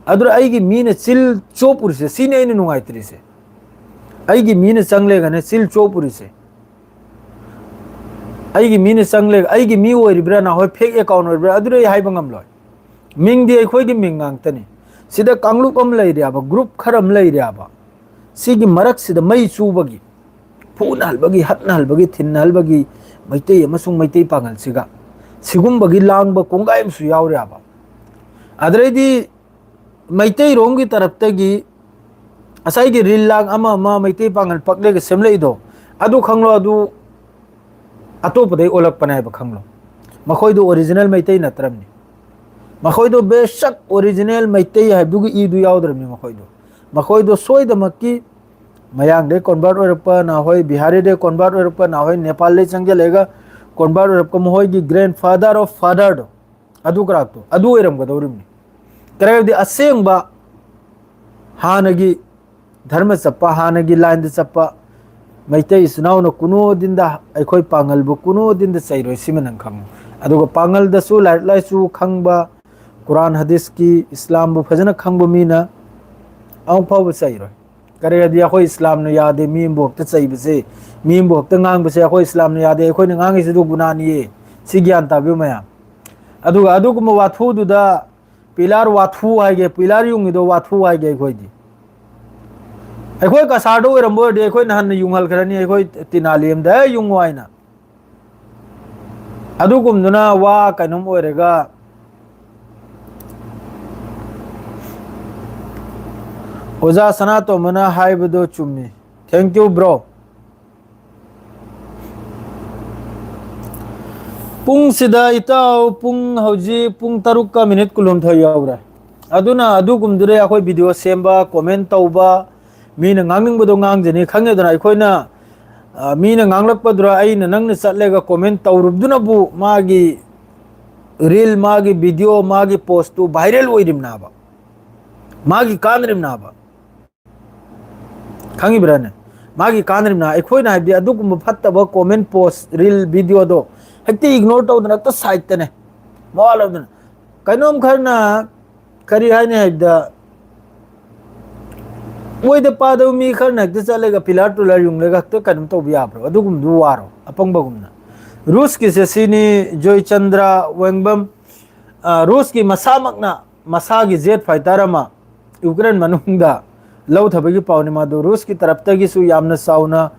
ꯑꯗꯨꯗ ꯑꯩꯒꯤ ꯃꯤꯅ ꯆꯤꯜ ꯆꯣꯞꯄꯨꯔꯤꯁꯦ, ꯁꯤꯅꯤ ꯑꯩꯅ ꯅꯨꯡꯉꯥꯏꯇ꯭ꯔꯤꯁꯦ꯫ ꯑꯩꯒꯤ ꯃꯤꯅ ꯆꯪꯂꯦꯒꯅ ꯆꯤꯜ ꯆꯣꯞꯄꯨꯔꯤꯁꯦ꯫ ꯑꯩꯒꯤ ꯃꯤꯅ ꯆꯪꯂꯦ, ꯑꯩꯒꯤ ꯃꯤ ꯑꯣꯏꯔꯤꯕ꯭ꯔꯥ, ꯅꯍꯣꯏ ꯐꯦꯛ ꯑꯦꯀꯥꯎꯟ ꯑꯣꯏꯔꯤꯕ꯭ꯔꯥ, ꯑꯗꯨꯗꯤ ꯑꯩ ꯍꯥꯏꯕ ꯉꯝꯂꯣꯏ꯫ ꯃꯤꯡꯗꯤ ꯑꯩꯈꯣꯏꯒꯤ ꯃꯤꯡ ꯉꯥꯛꯇꯅꯤ꯫ ꯁꯤꯗ ꯀꯥꯡꯂꯨꯞ ꯑꯃ ꯂꯩꯔꯦꯕ, ꯒ꯭ꯔꯨꯞ ꯈꯔ ꯑꯃ ꯂꯩꯔꯦꯕ꯫ ꯁꯤꯒꯤ ꯃꯔꯛꯁꯤꯗ ꯃꯩ ꯆꯨꯕꯒꯤ, ꯐꯨꯅꯍꯜꯕꯒꯤ, ꯍꯠꯅꯍꯜꯕꯒꯤ, ꯊꯤꯟꯅꯍꯜꯕꯒꯤ ꯃꯩꯇꯩ ꯑꯃꯁꯨꯡ ꯃꯩꯇꯩ ꯄꯥꯉꯜꯁꯤꯒ ꯁꯤꯒꯨꯝꯕꯒꯤ ꯂꯥꯡꯕ ꯀꯣꯡꯒꯥꯏ ꯑꯃꯁꯨ ꯌꯥꯎꯔꯦꯕ꯫ ꯑꯗꯨꯗꯩꯗꯤ ꯃꯩꯇꯩꯔꯣꯝꯒꯤ ꯇꯔꯞꯇꯒꯤ ꯉꯁꯥꯏꯒꯤ ꯔꯤꯜ ꯂꯥꯡ ꯑꯃ ꯑꯃ ꯃꯩꯇꯩ ꯄꯥꯉꯜ ꯄꯛꯂꯦꯒ ꯁꯦꯝꯂꯛꯏꯗꯣ, ꯑꯗꯨ ꯈꯪꯂꯣ, ꯑꯗꯨ ꯑꯇꯣꯞꯄꯗꯩ ꯑꯣꯜꯂꯛꯄꯅꯦ ꯍꯥꯏꯕ ꯈꯪꯂꯣ꯫ ꯃꯈꯣꯏꯗꯣ ꯑꯣꯔꯤꯖꯤꯅꯦꯜ ꯃꯩꯇꯩ ꯅꯠꯇ꯭ꯔꯕꯅꯤ꯫ ꯃꯈꯣꯏꯗꯣ ꯕꯦꯁꯛ ꯑꯣꯔꯤꯖꯤꯅꯦꯜ ꯃꯩꯇꯩ ꯍꯥꯏꯕꯗꯨꯒꯤ ꯏꯗꯨ ꯌꯥꯎꯗ꯭ꯔꯕꯅꯤ꯫ ꯃꯈꯣꯏꯗꯣ, ꯃꯈꯣꯏꯗꯣ ꯁꯣꯏꯗꯃꯛꯀꯤ ꯃꯌꯥꯡꯗꯩ ꯀꯣꯟꯚꯔꯠ ꯑꯣꯏꯔꯛꯄ, ꯅꯍꯣꯏ ꯕꯤꯍꯥꯔꯤꯗꯩ ꯀꯣꯟꯚꯔꯠ ꯑꯣꯏꯔꯛꯄ, ꯅꯍꯣꯏ ꯅꯦꯄꯥꯜꯗꯩ ꯆꯪꯁꯤꯜꯂꯛꯑꯒ ꯀꯣꯟꯚꯔꯠ ꯑꯣꯏꯔꯛꯄ, ꯃꯈꯣꯏꯒꯤ ꯒ꯭ꯔꯦꯟ ꯐꯥꯗꯔ ꯑꯣꯐ ꯐꯥꯗꯔꯗꯣ, ꯑꯗꯨ ꯀꯔꯥꯛꯇꯣ, ꯑꯗꯨ ꯑꯣꯏꯔꯝꯒꯗꯧꯔꯤꯕꯅꯤ꯫ ꯀꯔꯤ ꯍꯥꯏꯕꯗꯤ ꯑꯁꯦꯡꯕ ꯍꯥꯟꯅꯒꯤ ꯙꯔꯃ ꯆꯠꯄ, ꯍꯥꯟꯅꯒꯤ ꯂꯥꯏꯟꯗ ꯆꯠꯄ ꯃꯩꯇꯩ ꯏꯆꯤꯟ ꯏꯅꯥꯎꯅ ꯀꯨꯅꯣ ꯗꯤꯟꯗ, ꯑꯩꯈꯣꯏ ꯄꯥꯉꯜꯕꯨ ꯀꯨꯅꯣ ꯗꯤꯟꯗ ꯆꯩꯔꯣꯏ, ꯁꯤꯃ ꯅꯪ ꯈꯪꯉꯨ꯫ ꯑꯗꯨꯒ ꯄꯥꯡꯒꯜꯗꯁꯨ ꯂꯥꯏꯔꯤꯛ ꯂꯥꯏꯁꯨ ꯈꯪꯕ, ꯀꯨꯔꯥꯟ ꯍꯗꯤꯁꯀꯤ, ꯏꯁꯂꯥꯝꯕꯨ ꯐꯖꯅ ꯈꯪꯕ ꯃꯤꯅ ꯑꯃꯨꯛ ꯐꯥꯎꯕ ꯆꯩꯔꯣꯏ꯫ ꯀꯔꯤꯒꯤꯗꯤ ꯑꯩꯈꯣꯏ ꯏꯁꯂꯥꯝꯅ ꯌꯥꯗꯦ, ꯃꯤ ꯑꯃꯕꯨ ꯍꯦꯛꯇ ꯆꯩꯕꯁꯦ, ꯃꯤ ꯑꯃꯕꯨ ꯍꯦꯛꯇ ꯉꯥꯡꯕꯁꯦ ꯑꯩꯈꯣꯏ ꯏꯁꯂꯥꯝꯅ ꯌꯥꯗꯦ, ꯑꯩꯈꯣꯏꯅ ꯉꯥꯡꯉꯤꯁꯤꯗꯨ ꯒꯨꯅꯥꯅꯤꯌꯦ꯫ ꯁꯤ ꯒ꯭ꯌꯥꯟ ꯇꯥꯕꯤꯌꯨ ꯃꯌꯥꯝ꯫ ꯑꯗꯨꯒ ꯑꯗꯨꯒꯨꯝꯕ ꯋꯥꯊꯨꯗꯨꯗ ꯄꯤꯂꯥꯔ ꯋꯥꯊꯨ ꯍꯥꯏꯒꯦ, ꯄꯤꯂꯥꯔ ꯌꯨꯡꯉꯤꯗꯣ ꯋꯥꯊꯨ ꯍꯥꯏꯒꯦ꯫ ꯑꯩꯈꯣꯏꯗꯤ, ꯑꯩꯈꯣꯏ ꯀꯁꯥꯔꯗ ꯑꯣꯏꯔꯝꯕ ꯑꯣꯏꯔꯗꯤ ꯑꯩꯈꯣꯏꯅ ꯍꯟꯅ ꯌꯨꯡꯍꯜꯈ꯭ꯔꯅꯤ, ꯑꯩꯈꯣꯏ ꯇꯤꯅꯥ ꯂꯦꯝꯗ, "ꯑꯦ, ꯌꯨꯡꯉꯣ" ꯍꯥꯏꯅ꯫ ꯑꯗꯨꯒꯨꯝꯗꯨꯅ ꯋꯥ ꯀꯩꯅꯣꯝ ꯑꯣꯏꯔꯒ ꯑꯣꯖꯥ ꯁꯅꯥꯇꯣꯝꯕꯅ ꯍꯥꯏꯕꯗꯣ ꯆꯨꯝꯃꯤ꯫ Thank you, bro꯫ ꯄꯨꯡꯁꯤꯗ ꯏꯇꯥꯎ, ꯄꯨꯡ ꯍꯧꯖꯤꯛ ꯄꯨꯡ ꯇꯔꯨꯛꯀ ꯃꯤꯅꯤꯠ ꯀꯨꯟꯍꯨꯝꯗꯣꯏ ꯌꯧꯔꯦ꯫ ꯑꯗꯨꯅ ꯑꯗꯨꯒꯨꯝꯗꯨꯗ ꯑꯩꯈꯣꯏ ꯚꯤꯗꯤꯑꯣ ꯁꯦꯝꯕ, ꯀꯣꯃꯦꯟ ꯇꯧꯕ, ꯃꯤꯅ ꯉꯥꯡꯅꯤꯡꯕꯗꯣ ꯉꯥꯡꯖꯅꯤ꯫ ꯈꯪꯉꯦꯗꯅ, ꯑꯩꯈꯣꯏꯅ, ꯑ, ꯃꯤꯅ ꯉꯥꯡꯂꯛꯄꯗꯨꯗ ꯑꯩꯅ, ꯅꯪꯅ ꯆꯠꯂꯒ ꯀꯣꯃꯦꯟ ꯇꯧꯔꯨꯕꯗꯨꯅꯕꯨ ꯃꯥꯒꯤ ꯔꯤꯜ, ꯃꯥꯒꯤ ꯚꯤꯗꯤꯑꯣ, ꯃꯥꯒꯤ ꯄꯣꯁꯇꯨ ꯚꯥꯏꯔꯦꯜ ꯑꯣꯏꯔꯤꯕꯅꯦꯕ, ꯃꯥꯒꯤ ꯀꯥꯟꯅꯔꯤꯕꯅꯦꯕ꯫ ꯈꯪꯉꯤꯕ꯭ꯔꯥꯅꯦ? ꯃꯥꯒꯤ ꯀꯥꯟꯅꯔꯤꯕꯅ ꯑꯩꯈꯣꯏꯅ, ꯍꯥꯏꯕꯗꯤ, ꯑꯗꯨꯒꯨꯝꯕ ꯐꯠꯇꯕ ꯀꯣꯃꯦꯟ, ꯄꯣꯁ, ꯔꯤꯜ, ꯚꯤꯗꯤꯑꯣꯗꯣ ꯍꯦꯛꯇ ꯏꯒꯅꯣꯔ ꯇꯧꯗꯅ, ꯍꯦꯛꯇ ꯁꯥꯏꯠꯇꯅꯦ, ꯃꯋꯥ ꯂꯧꯗꯅ꯫ ꯀꯩꯅꯣꯝ ꯈꯔꯅ ꯀꯔꯤ ꯍꯥꯏꯅꯤ ꯍꯥꯏꯕꯗ, ꯑꯣꯏꯗ ꯄꯥꯗꯕ ꯃꯤ ꯈꯔꯅ ꯍꯦꯛꯇ ꯆꯠꯂꯒ ꯄꯤꯂꯥꯔ ꯇꯨꯂꯥꯔ ꯌꯨꯡꯂꯒ ꯍꯦꯛꯇ ꯀꯩꯅꯣꯝ ꯇꯧꯕ ꯌꯥꯕ꯭ꯔꯣ? ꯑꯗꯨꯒꯨꯝꯕꯗꯨ ꯋꯥꯔꯣ, ꯑꯄꯪꯕꯒꯨꯝꯅ꯫ ꯔꯨꯁꯀꯤꯁꯦ ꯁꯤꯅꯤ, ꯖꯣꯏꯆꯟꯗ꯭ꯔ ꯋꯦꯡꯕꯝ, ꯑ, ꯔꯨꯁꯀꯤ ꯃꯁꯥꯃꯛꯅ ꯃꯁꯥꯒꯤ ꯖꯦꯠ ꯐꯥꯏꯇꯔ ꯑꯃ ꯌꯨꯀ꯭ꯔꯦꯟ ꯃꯅꯨꯡꯗ ꯂꯧꯊꯕꯒꯤ ꯄꯥꯎꯅꯤ꯫ ꯃꯗꯨ ꯔꯨꯁꯀꯤ ꯇꯔꯞꯇꯒꯤꯁꯨ ꯌꯥꯝꯅ ꯆꯥꯎꯅ,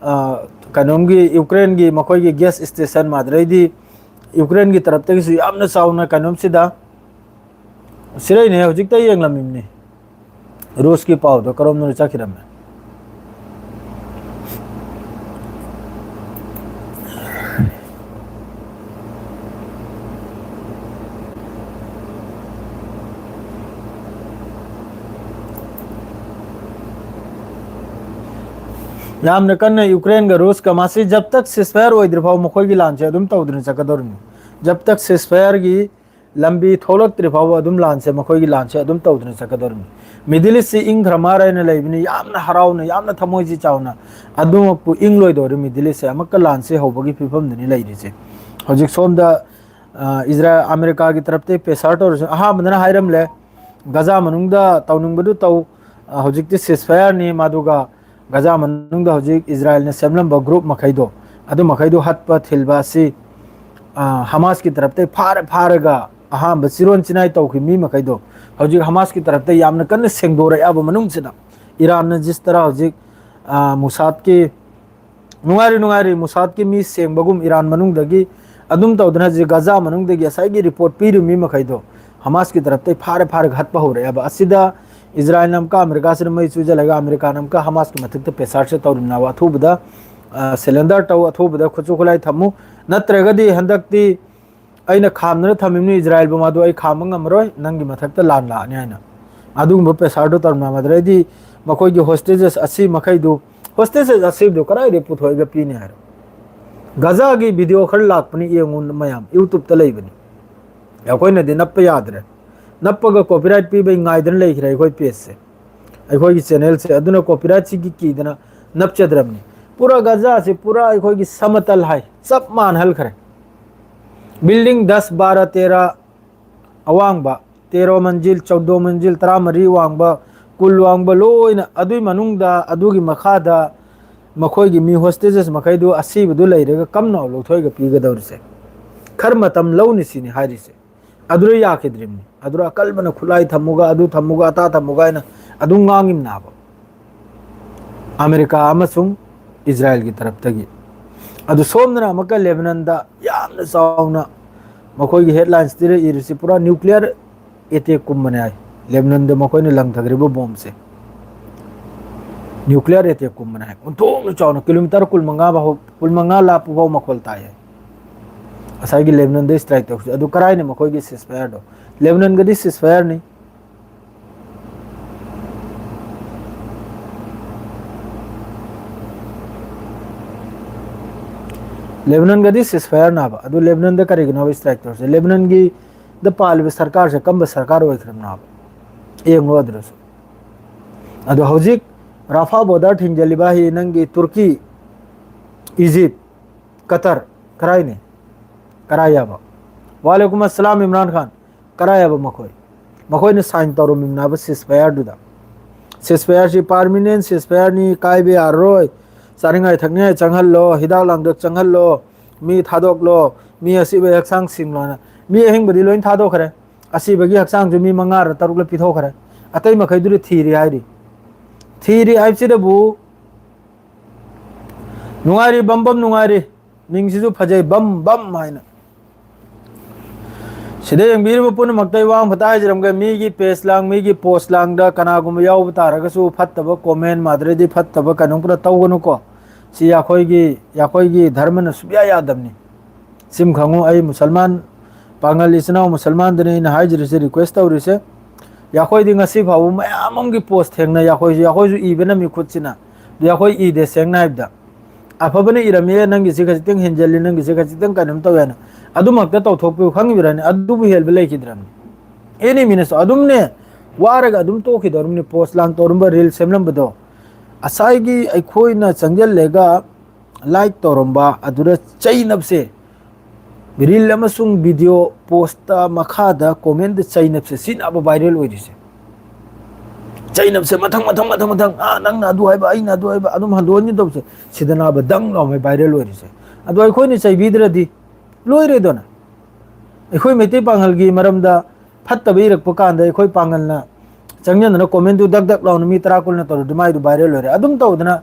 ꯑ, ꯀꯩꯅꯣꯝꯒꯤ, ꯌꯨꯀ꯭ꯔꯦꯟꯒꯤ ꯃꯈꯣꯏꯒꯤ ꯒꯦꯁ ꯁ꯭ꯇꯦꯁꯟ, ꯃꯥꯗ꯭ꯔꯩꯗꯤ ꯌꯨꯀ꯭ꯔꯦꯟꯒꯤ ꯇꯔꯞꯇꯒꯤꯁꯨ ꯌꯥꯝꯅ ꯆꯥꯎꯅ ꯀꯩꯅꯣꯝꯁꯤꯗ ꯁꯤꯔꯩꯅꯦ, ꯍꯧꯖꯤꯛꯇ ꯌꯦꯡꯂꯝꯃꯤꯕꯅꯤ꯫ ꯔꯨꯁꯀꯤ ꯄꯥꯎꯗꯣ ꯀꯔꯣꯝꯗꯅꯣ ꯆꯠꯈꯤꯔꯝꯃꯦ꯫ ꯌꯥꯝꯅ ꯀꯟꯅ ꯌꯨꯀ꯭ꯔꯦꯟꯒ ꯔꯨꯁꯀ, ꯃꯁꯤ ꯖꯕ ꯇꯛ ꯁꯤꯁꯐꯥꯌꯔ ꯑꯣꯏꯗ꯭ꯔꯤ ꯐꯥꯎ ꯃꯈꯣꯏꯒꯤ ꯂꯥꯟꯁꯦ ꯑꯗꯨꯝ ꯇꯧꯗꯨꯅ ꯆꯠꯀꯗꯧꯔꯤꯅꯤ꯫ ꯖꯕ ꯇꯛ ꯁꯤꯁꯐꯥꯌꯔꯒꯤ ꯂꯝꯕꯤ ꯊꯣꯛꯂꯛꯇ꯭ꯔꯤ ꯐꯥꯎꯕ ꯑꯗꯨꯝ ꯂꯥꯟꯁꯦ, ꯃꯈꯣꯏꯒꯤ ꯂꯥꯟꯁꯦ ꯑꯗꯨꯝ ꯇꯧꯗꯨꯅ ꯆꯠꯀꯗꯧꯔꯤꯅꯤ꯫ ꯃꯤꯗꯜ ꯏꯁꯁꯤ ꯏꯪꯈ꯭ꯔ ꯃꯥꯔ ꯍꯥꯏꯅ ꯂꯩꯕꯅꯤ, ꯌꯥꯝꯅ ꯍꯔꯥꯎꯅ, ꯌꯥꯝꯅ ꯊꯃꯣꯏꯁꯤ ꯆꯥꯎꯅ꯫ ꯑꯗꯨꯃꯛꯄꯨ ꯏꯪꯂꯣꯏꯗꯧꯔꯤ ꯃꯤꯗꯜ ꯏꯁꯁꯦ, ꯑꯃꯨꯛꯀ ꯂꯥꯟꯁꯦ ꯍꯧꯕꯒꯤ ꯐꯤꯕꯝꯗꯅꯤ ꯂꯩꯔꯤꯁꯦ꯫ ꯍꯧꯖꯤꯛ ꯁꯣꯝꯗ, ꯑ, ꯏꯖꯔꯥ-, ꯑꯃꯦꯔꯤꯀꯥꯒꯤ ꯇꯔꯞꯇꯒꯤ pressure ꯇꯧꯔꯁꯨ, ꯑꯍꯥꯟꯕꯗꯅ ꯍꯥꯏꯔꯝꯂꯦ, ꯒꯖꯥ ꯃꯅꯨꯡꯗ ꯇꯧꯅꯤꯡꯕꯗꯨ ꯇꯧ, ꯑ, ꯍꯧꯖꯤꯛꯇꯤ ceasefire ꯅꯤ, ꯃꯗꯨꯒ ꯒꯖꯥ ꯃꯅꯨꯡꯗ ꯍꯧꯖꯤꯛ ꯏꯖꯔꯥꯏꯜꯅ ꯁꯦꯝꯂꯝꯕ group ꯃꯈꯩꯗꯣ, ꯑꯗꯨ ꯃꯈꯩꯗꯣ ꯍꯠꯄ ꯊꯤꯜꯕ ꯑꯁꯤ, ꯑ, ꯍꯃꯥꯁꯀꯤ ꯇꯔꯞꯇꯒꯤ ꯐꯥꯔ ꯐꯥꯔꯒ ꯑꯍꯥꯟꯕ ꯆꯤꯔꯣꯟ ꯆꯤꯅꯥꯏ ꯇꯧꯈꯤꯕ ꯃꯤ ꯃꯈꯩꯗꯣ ꯍꯧꯖꯤꯛ ꯍꯃꯥꯁꯀꯤ ꯇꯔꯞꯇ ꯌꯥꯝꯅ ꯀꯟꯅ ꯁꯦꯡꯗꯣꯔꯛꯑꯕ ꯃꯅꯨꯡꯁꯤꯗ, ꯏꯔꯥꯟꯅ ꯖꯤꯁ ꯇꯔꯥ ꯍꯧꯖꯤꯛ, ꯑ, ꯃꯨꯁꯥꯗꯀꯤ, ꯅꯨꯡꯉꯥꯏꯔꯤ, ꯅꯨꯡꯉꯥꯏꯔꯤ, ꯃꯨꯁꯥꯗꯀꯤ ꯃꯤ ꯁꯦꯡꯕꯒꯨꯝ ꯏꯔꯥꯟ ꯃꯅꯨꯡꯗꯒꯤ ꯑꯗꯨꯝ ꯇꯧꯗꯅ ꯍꯧꯖꯤꯛ ꯒꯖꯥ ꯃꯅꯨꯡꯗꯒꯤ ꯉꯁꯥꯏꯒꯤ report ꯄꯤꯔꯤꯕ ꯃꯤ ꯃꯈꯩꯗꯣ ꯍꯃꯥꯁꯀꯤ ꯇꯔꯞꯇꯒꯤ ꯐꯥꯔ ꯐꯥꯔꯒ ꯍꯠꯄ ꯍꯧꯔꯛꯑꯦꯕ꯫ ꯑꯁꯤꯗ ꯏꯖꯔꯥꯏꯜꯅ ꯑꯃꯨꯛꯀ ꯑꯃꯦꯔꯤꯀꯥꯁꯤꯗ ꯃꯩ ꯆꯨꯖꯜꯂꯒ ꯑꯃꯦꯔꯤꯀꯥꯅ ꯑꯃꯨꯛꯀ ꯍꯃꯥꯁꯀꯤ ꯃꯊꯛꯇ pressureꯁꯦ ꯇꯧꯔꯤꯕꯅꯦꯕ, ꯑꯊꯨꯕꯗ, ꯑ, surrender ꯇꯧ, ꯑꯊꯨꯕꯗ ꯈꯨꯠꯁꯨ ꯈꯨꯠꯂꯥꯏ ꯊꯝꯃꯨ, ꯅꯠꯇ꯭ꯔꯒꯗꯤ ꯍꯟꯗꯛꯇꯤ ꯑꯩꯅ ꯈꯥꯝꯗꯅ ꯊꯝꯃꯤꯕꯅꯤ ꯏꯖꯔꯥꯏꯜꯕꯨ, ꯃꯗꯨ ꯑꯩ ꯈꯥꯝꯕ ꯉꯝꯃꯔꯣꯏ, ꯅꯪꯒꯤ ꯃꯊꯛꯇ ꯂꯥꯟ ꯂꯥꯛꯑꯅꯤ ꯍꯥꯏꯅ꯫ ꯑꯗꯨꯒꯨꯝꯕ pressureꯗꯨ ꯇꯧꯔꯝꯃꯗ꯭ꯔꯗꯤ ꯃꯈꯣꯏꯒꯤ hostages ꯑꯁꯤ ꯃꯈꯩꯗꯨ, hostages ꯑꯁꯤꯕꯗꯨ ꯀꯗꯥꯏꯗꯒꯤ ꯄꯨꯊꯣꯛꯑꯒ ꯄꯤꯅꯤ ꯍꯥꯏꯔꯣ? ꯒꯖꯥꯒꯤ video ꯈꯔ ꯂꯥꯛꯄꯅꯤ, ꯌꯦꯡꯉꯨ ꯃꯌꯥꯝ, YouTubeꯇ ꯂꯩꯕꯅꯤ꯫ ꯑꯩꯈꯣꯏꯅꯗꯤ ꯅꯞꯄ ꯌꯥꯗ꯭ꯔꯦ, ꯅꯞꯄꯒ copyright ꯄꯤꯕꯩ ꯉꯥꯏꯗꯅ ꯂꯩꯈ꯭ꯔꯦ ꯑꯩꯈꯣꯏ pageꯁꯦ, ꯑꯩꯈꯣꯏꯒꯤ channelꯁꯦ꯫ ꯑꯗꯨꯅ copyrightꯁꯤꯒꯤ ꯀꯤꯗꯅ ꯅꯞꯆꯗ꯭ꯔꯕꯅꯤ꯫ ꯄꯨꯔꯥ ꯒꯖꯥꯁꯦ ꯄꯨꯔꯥ ꯑꯩꯈꯣꯏꯒꯤ ꯁꯃꯇꯜ ꯍꯥꯏ, ꯆꯞ ꯃꯥꯟꯅꯍꯜꯈ꯭ꯔꯦ꯫ Building ꯗꯁ, ꯕꯥꯔ, ꯇꯦꯔꯥ ꯑꯋꯥꯡꯕ, ꯇꯦꯔꯣ ꯃꯟꯖꯤꯜ, ꯆꯧꯗꯣ ꯃꯟꯖꯤꯜ, ꯇꯔꯥꯃꯔꯤ ꯋꯥꯡꯕ, ꯀꯨꯟ ꯋꯥꯡꯕ, ꯂꯣꯏꯅ ꯑꯗꯨꯒꯤ ꯃꯅꯨꯡꯗ, ꯑꯗꯨꯒꯤ ꯃꯈꯥꯗ ꯃꯈꯣꯏꯒꯤ ꯃꯤ hostages ꯃꯈꯩꯗꯨ ꯑꯁꯤꯕꯗꯨ ꯂꯩꯔꯒ ꯀꯝꯅ ꯂꯧꯊꯣꯛꯑꯒ ꯄꯤꯒꯗꯧꯔꯤꯁꯦ? ꯈꯔ ꯃꯇꯝ ꯂꯧꯅꯤ ꯁꯤꯅꯤ ꯍꯥꯏꯔꯤꯁꯦ꯫ ꯑꯗꯨꯗ ꯌꯥꯈꯤꯗ꯭ꯔꯤꯕꯅꯤ꯫ ꯑꯗꯨꯗ ꯑꯀꯜꯕꯅ ꯈꯨꯠꯂꯥꯏ ꯊꯝꯃꯨꯒ, ꯑꯗꯨ ꯊꯝꯃꯨꯒ, ꯑꯇꯥ ꯊꯝꯃꯨꯒ ꯍꯥꯏꯅ ꯑꯗꯨꯝ ꯉꯥꯡꯉꯤꯕꯅꯥꯕ꯫ ꯑꯃꯦꯔꯤꯀꯥ ꯑꯃꯁꯨꯡ ꯏꯖꯔꯥꯏꯜꯒꯤ ꯇꯔꯞꯇꯒꯤ꯫ ꯑꯗꯨ ꯁꯣꯝꯗꯅ ꯑꯃꯨꯛꯀ ꯂꯦꯕꯅꯟꯗ ꯌꯥꯝꯅ ꯆꯥꯎꯅ ꯃꯈꯣꯏꯒꯤ headlinesꯇ ꯏꯔꯤꯁꯤ ꯄꯨꯔꯥ nuclear attack ꯀꯨꯝꯕꯅꯦ ꯍꯥꯏ꯫ ꯂꯦꯕꯅꯟꯗ ꯃꯈꯣꯏꯅ ꯂꯪꯊꯈ꯭ꯔꯤꯕ ꯕꯣꯝꯁꯦ nuclear attack ꯀꯨꯝꯕꯅꯦ ꯍꯥꯏ꯫ ꯑꯣꯟꯊꯣꯛꯅ ꯆꯥꯎꯅ, kilometre ꯀꯨꯟꯃꯉꯥ ꯐꯥꯎ, ꯀꯨꯟꯃꯉꯥ ꯂꯥꯞꯄ ꯐꯥꯎ ꯃꯈꯣꯜ ꯇꯥꯏ ꯍꯥꯏ꯫ ꯉꯁꯥꯏꯒꯤ ꯂꯦꯕꯅꯟꯗ strike ꯇꯧꯔꯤꯁꯦ ꯑꯗꯨ ꯀꯔꯥꯏꯅ ꯃꯈꯣꯏꯒꯤ ceasefireꯗꯣ? ꯂꯦꯕꯅꯟꯒꯗꯤ ceasefireꯅꯤ꯫ ꯂꯦꯕꯅꯟꯒꯗꯤ ceasefireꯅꯥꯕ꯫ ꯑꯗꯨ ꯂꯦꯕꯅꯟꯗ ꯀꯔꯤꯒꯤꯅꯣꯕ strike ꯇꯧꯔꯤꯁꯦ? ꯂꯦꯕꯅꯟꯒꯤ ꯗ ꯄꯥꯜꯂꯤꯕ ꯁꯔꯀꯥꯔꯁꯦ ꯀꯔꯝꯕ ꯁꯔꯀꯥꯔ ꯑꯣꯏꯈ꯭ꯔꯕꯅꯣꯕ? ꯌꯦꯡꯉꯣ ꯑꯗꯨꯗꯁꯨ꯫ ꯑꯗꯣ ꯍꯧꯖꯤꯛ ꯔꯥꯐꯥ border ꯊꯤꯡꯖꯤꯜꯂꯤꯕ ꯍꯥꯏ ꯅꯪꯒꯤ ꯇꯨꯔꯀꯤ, ꯏꯖꯤꯞ, ꯀꯇꯔ, ꯀꯔꯥꯏꯅꯦ? ꯀꯔꯥꯏ ꯌꯥꯕ? ꯋꯥꯂꯦꯀꯨꯝ ꯑꯁꯂꯥꯝ ꯏꯝꯔꯥꯟ ꯈꯥꯟ꯫ ꯀꯔꯥꯏ ꯌꯥꯕ ꯃꯈꯣꯏ? ꯃꯈꯣꯏꯅ ꯁꯥꯏꯟ ꯇꯧꯔꯝꯃꯤꯕꯅꯦꯕ ceasefire ꯗꯨꯗ꯫ Ceasefire ꯁꯤ permanent ceasefire ꯅꯤ, ꯀꯥꯏꯕ ꯌꯥꯔꯔꯣꯏ, ꯆꯥꯅꯤꯡꯉꯥꯏ ꯊꯛꯅꯤꯡꯉꯥꯏ ꯆꯪꯍꯜꯂꯣ, ꯍꯤꯗꯥꯛ ꯂꯥꯡꯊꯛ ꯆꯪꯍꯜꯂꯣ, ꯃꯤ ꯊꯥꯗꯣꯛꯂꯣ, ꯃꯤ ꯑꯁꯤꯕ ꯍꯛꯆꯥꯡ ꯁꯤꯡꯂꯣꯅ꯫ ꯃꯤ ꯑꯍꯤꯡꯕꯗꯤ ꯂꯣꯏ ꯊꯥꯗꯣꯛꯈ꯭ꯔꯦ꯫ ꯑꯁꯤꯕꯒꯤ ꯍꯛꯆꯥꯡꯁꯨ ꯃꯤ ꯃꯉꯥꯔ ꯇꯔꯨꯛꯂ ꯄꯤꯊꯣꯛꯈ꯭ꯔꯦ꯫ ꯑꯇꯩ ꯃꯈꯩꯗꯨꯗꯤ ꯊꯤꯔꯤ ꯍꯥꯏꯔꯤ꯫ ꯊꯤꯔꯤ ꯍꯥꯏꯕꯁꯤꯗꯕꯨ ꯅꯨꯡꯉꯥꯏꯔꯤ, ꯕꯝ ꯕꯝ ꯅꯨꯡꯉꯥꯏꯔꯤ꯫ ꯃꯤꯡꯁꯤꯁꯨ ꯐꯖꯩ, ꯕꯝ ꯕꯝ ꯍꯥꯏꯅ꯫ ꯁꯤꯗ ꯌꯦꯡꯕꯤꯔꯤꯕ ꯄꯨꯝꯅꯃꯛꯇ ꯑꯩ ꯋꯥ ꯑꯃꯈꯛꯇ ꯍꯥꯏꯖꯔꯝꯒꯦ꯫ ꯃꯤꯒꯤ page ꯂꯥꯡ, ꯃꯤꯒꯤ post ꯂꯥꯡꯗ ꯀꯅꯥꯒꯨꯝꯕ ꯌꯥꯎꯕ ꯇꯥꯔꯒꯁꯨ, ꯐꯠꯇꯕ comment ꯃꯥꯗ꯭ꯔꯗꯤ ꯐꯠꯇꯕ ꯀꯩꯅꯣꯝ ꯈꯔ ꯇꯧꯒꯅꯨꯀꯣ꯫ ꯁꯤ ꯑꯩꯈꯣꯏꯒꯤ, ꯑꯩꯈꯣꯏꯒꯤ ꯙꯔꯃꯅ ꯁꯨꯡꯌꯥ ꯌꯥꯗꯕꯅꯤ꯫ ꯁꯤꯝ ꯈꯪꯉꯨ, ꯑꯩ ꯃꯨꯁꯜꯃꯥꯟ, ꯄꯥꯉꯜ ꯏꯆꯤꯟ ꯏꯅꯥꯎ ꯃꯨꯁꯜꯃꯥꯟꯗꯅꯤ ꯑꯩꯅ ꯍꯥꯏꯖꯔꯤꯁꯦ, request ꯇꯧꯔꯤꯁꯦ꯫ ꯑꯩꯈꯣꯏꯗꯤ ꯉꯁꯤ ꯐꯥꯎꯕ ꯃꯌꯥꯝ ꯑꯃꯒꯤ post ꯊꯦꯡꯅꯩ꯫ ꯑꯩꯈꯣꯏꯁꯨ, ꯑꯩꯈꯣꯏꯁꯨ ꯏꯕ ꯅꯝꯃꯤ ꯈꯨꯠꯁꯤꯅ꯫ ꯑꯗꯨ ꯑꯩꯈꯣꯏ ꯏꯗꯦ, ꯁꯦꯡꯅ ꯍꯥꯏꯕꯗ꯫ ꯑꯐꯕꯅ ꯏꯔꯝꯃꯦ, ꯅꯪꯒꯤꯁꯦ ꯈꯖꯤꯛꯇꯪ ꯍꯦꯟꯖꯜꯂꯤ, ꯅꯪꯒꯤꯁꯦ ꯈꯖꯤꯛꯇꯪ ꯀꯩꯅꯣꯝ ꯇꯧꯋꯦꯅ꯫ ꯑꯗꯨꯃꯛꯇ ꯇꯧꯊꯣꯛꯄꯤꯌꯨ ꯈꯪꯉꯤꯕ꯭ꯔꯅꯦ? ꯑꯗꯨꯕꯨ ꯍꯦꯟꯕ ꯂꯩꯈꯤꯗ꯭ꯔꯕꯅꯤ꯫ Any minister ꯑꯗꯨꯝꯅꯦ, ꯋꯥꯔꯒ ꯑꯗꯨꯝ ꯇꯣꯛꯈꯤꯗꯧꯔꯤꯕꯅꯤ꯫ Post ꯂꯥꯡ ꯇꯧꯔꯝꯕ, reel ꯁꯦꯝꯂꯝꯕꯗꯣ꯫ ꯉꯁꯥꯏꯒꯤ ꯑꯩꯈꯣꯏꯅ ꯆꯪꯁꯤꯜꯂꯒ like ꯇꯧꯔꯝꯕ ꯑꯗꯨꯗ ꯆꯩꯅꯕꯁꯦ, reel ꯑꯃꯁꯨꯡ video post ꯃꯈꯥꯗ comment ꯆꯩꯅꯕꯁꯦ, ꯁꯤꯅ ꯑꯕ viral ꯑꯣꯏꯔꯤꯁꯦ꯫ ꯆꯩꯅꯕꯁꯦ ꯃꯊꯪ, ꯃꯊꯪ, ꯃꯊꯪ, ꯃꯊꯪ, "ꯑꯥ, ꯅꯪꯅ ꯑꯗꯨ ꯍꯥꯏꯕ, ꯑꯩꯅ ꯑꯗꯨ ꯍꯥꯏꯕ", ꯑꯗꯨꯝ ꯍꯟꯗꯣꯛ ꯍꯟꯖꯤꯟ ꯇꯧꯕꯁꯦ, ꯁꯤꯗꯅꯕ ꯗꯪ ꯂꯥꯎꯃꯩ viral ꯑꯣꯏꯔꯤꯁꯦ꯫ ꯑꯗꯣ ꯑꯩꯈꯣꯏꯅ ꯆꯩꯕꯤꯗ꯭ꯔꯗꯤ ꯂꯣꯏꯔꯦꯗꯅ꯫ ꯑꯩꯈꯣꯏ ꯃꯩꯇꯩ ꯄꯥꯉꯜꯒꯤ ꯃꯔꯝꯗ ꯐꯠꯇꯕ ꯏꯔꯛꯄ ꯀꯥꯟꯗ ꯑꯩꯈꯣꯏ ꯄꯥꯉꯜꯅ ꯆꯪꯁꯤꯟꯗꯅ commentꯇꯨ ꯗꯛ ꯗꯛ ꯂꯥꯎꯅ ꯃꯤ ꯇꯔꯥ ꯀꯨꯟꯅ ꯇꯧꯔꯗꯤ ꯃꯥꯏꯗꯨ viral ꯑꯣꯏꯔꯦ꯫ ꯑꯗꯨꯝ ꯇꯧꯗꯅ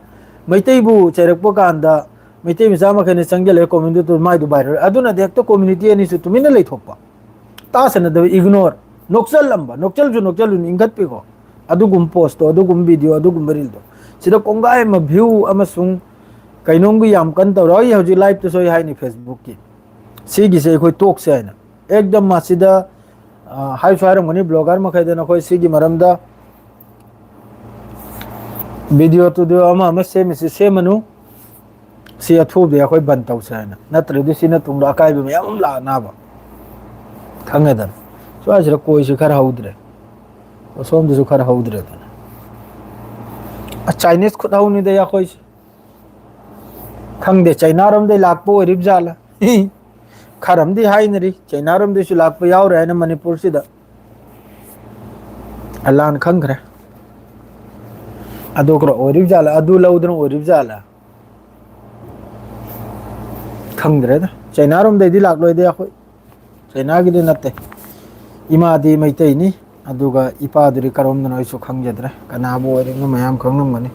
ꯃꯩꯇꯩꯕꯨ ꯆꯩꯔꯛꯄ ꯀꯥꯟꯗ ꯃꯩꯇꯩ ꯃꯆꯥ ꯃꯈꯩꯅ ꯆꯪꯁꯤꯜꯂꯒ commentꯇꯨ ꯃꯥꯏꯗꯨ viral꯫ ꯑꯗꯨꯅꯗꯤ ꯍꯦꯛꯇ community ꯑꯅꯤꯁꯨ ꯇꯨꯃꯤꯟꯅ ꯂꯩꯊꯣꯛꯄ꯫ ꯇꯥꯁꯟꯅꯗꯕ, ignore꯫ ꯅꯣꯛꯆꯜꯂꯝꯕ, ꯅꯣꯛꯆꯜꯁꯨ ꯅꯣꯛꯆꯜꯂꯨꯅ ꯏꯟꯈꯠꯄꯤꯀꯣ꯫ ꯑꯗꯨꯒꯨꯝꯕ postꯇꯣ, ꯑꯗꯨꯒꯨꯝꯕ video, ꯑꯗꯨꯒꯨꯝꯕ reelꯗꯣ꯫ ꯁꯤꯗ ꯀꯣꯡꯒꯥꯏ ꯑꯃ view ꯑꯃꯁꯨꯡ ꯀꯩꯅꯣꯝꯒꯤ ꯌꯥꯝ ꯀꯟꯅ ꯇꯧꯔ, ꯑꯩ ꯍꯧꯖꯤꯛ liveꯇꯁꯨ ꯑꯩ ꯍꯥꯏꯅꯤ Facebookꯀꯤ꯫ ꯁꯤꯒꯤꯁꯦ ꯑꯩꯈꯣꯏ ꯇꯣꯛꯁꯦ ꯍꯥꯏꯅ꯫ ꯑꯦꯛꯗꯝ ꯃꯁꯤꯗ, ꯑ, ꯍꯥꯏꯁꯨ ꯍꯥꯏꯔꯝꯒꯅꯤ blogger ꯃꯈꯩꯗ, ꯅꯈꯣꯏ ꯁꯤꯒꯤ ꯃꯔꯝꯗ video ꯇꯨꯗꯤꯑꯣ ꯑꯃ ꯑꯃ ꯁꯦꯝꯃꯤꯁꯤ ꯁꯦꯝꯃꯅꯨ, ꯁꯤ ꯑꯊꯨꯕꯗ ꯑꯩꯈꯣꯏ ꯕꯟ ꯇꯧꯁꯦ ꯍꯥꯏꯅ꯫ ꯅꯠꯇ꯭ꯔꯗꯤ ꯁꯤꯅ ꯇꯨꯡꯗ ꯑꯀꯥꯏꯕ ꯃꯌꯥꯝ ꯑꯃ ꯂꯥꯛꯅꯕ ꯈꯪꯉꯦꯗꯅ꯫ ꯁ꯭ꯋꯥꯏꯁꯤꯗ ꯀꯣꯏꯁꯨ ꯈꯔ ꯍꯧꯗ꯭ꯔꯦ, ꯑꯁꯣꯝꯗꯁꯨ ꯈꯔ ꯍꯧꯗ꯭ꯔꯦꯗꯅ꯫ ꯑ, Chinese ꯈꯨꯠ ꯍꯧꯅꯤꯗ ꯑꯩꯈꯣꯏꯁꯦ꯫ ꯈꯪꯗꯦ, ꯆꯩꯅꯥꯔꯣꯝꯗꯩ ꯂꯥꯛꯄ ꯑꯣꯏꯔꯤꯕ ꯖꯥꯠꯂꯥ? ꯈꯔ ꯑꯃꯗꯤ ꯍꯥꯏꯅꯔꯤ, ꯆꯩꯅꯥꯔꯣꯝꯗꯩꯁꯨ ꯂꯥꯛꯄ ꯌꯥꯎꯔꯦ ꯍꯥꯏꯅ ꯃꯅꯤꯄꯨꯔꯁꯤꯗ꯫ ꯑꯂꯥꯟ ꯈꯪꯈ꯭ꯔꯦ꯫ ꯑꯗꯨ ꯈꯔ ꯑꯣꯏꯔꯤꯕ ꯖꯥꯠꯂꯥ, ꯑꯗꯨ ꯂꯧꯗꯅ ꯑꯣꯏꯔꯤꯕ ꯖꯥꯠꯂꯥ? ꯈꯪꯗ꯭ꯔꯦꯗ꯫ ꯆꯩꯅꯥꯔꯣꯝꯗꯩꯗꯤ ꯂꯥꯛꯂꯣꯏꯗ ꯑꯩꯈꯣꯏ꯫ ꯆꯩꯅꯥꯒꯤꯗꯤ ꯅꯠꯇꯦ꯫ ꯏꯃꯥꯗꯤ ꯃꯩꯇꯩꯅꯤ꯫ ꯑꯗꯨꯒ ꯏꯄꯥꯗꯨꯗꯤ ꯀꯔꯣꯝꯗꯅꯣ ꯑꯩꯁꯨ ꯈꯪꯖꯗ꯭ꯔꯦ꯫ ꯀꯅꯥꯕꯨ ꯑꯣꯏꯔꯤꯅꯣ ꯃꯌꯥꯝ ꯈꯪꯂꯝꯒꯅꯤ꯫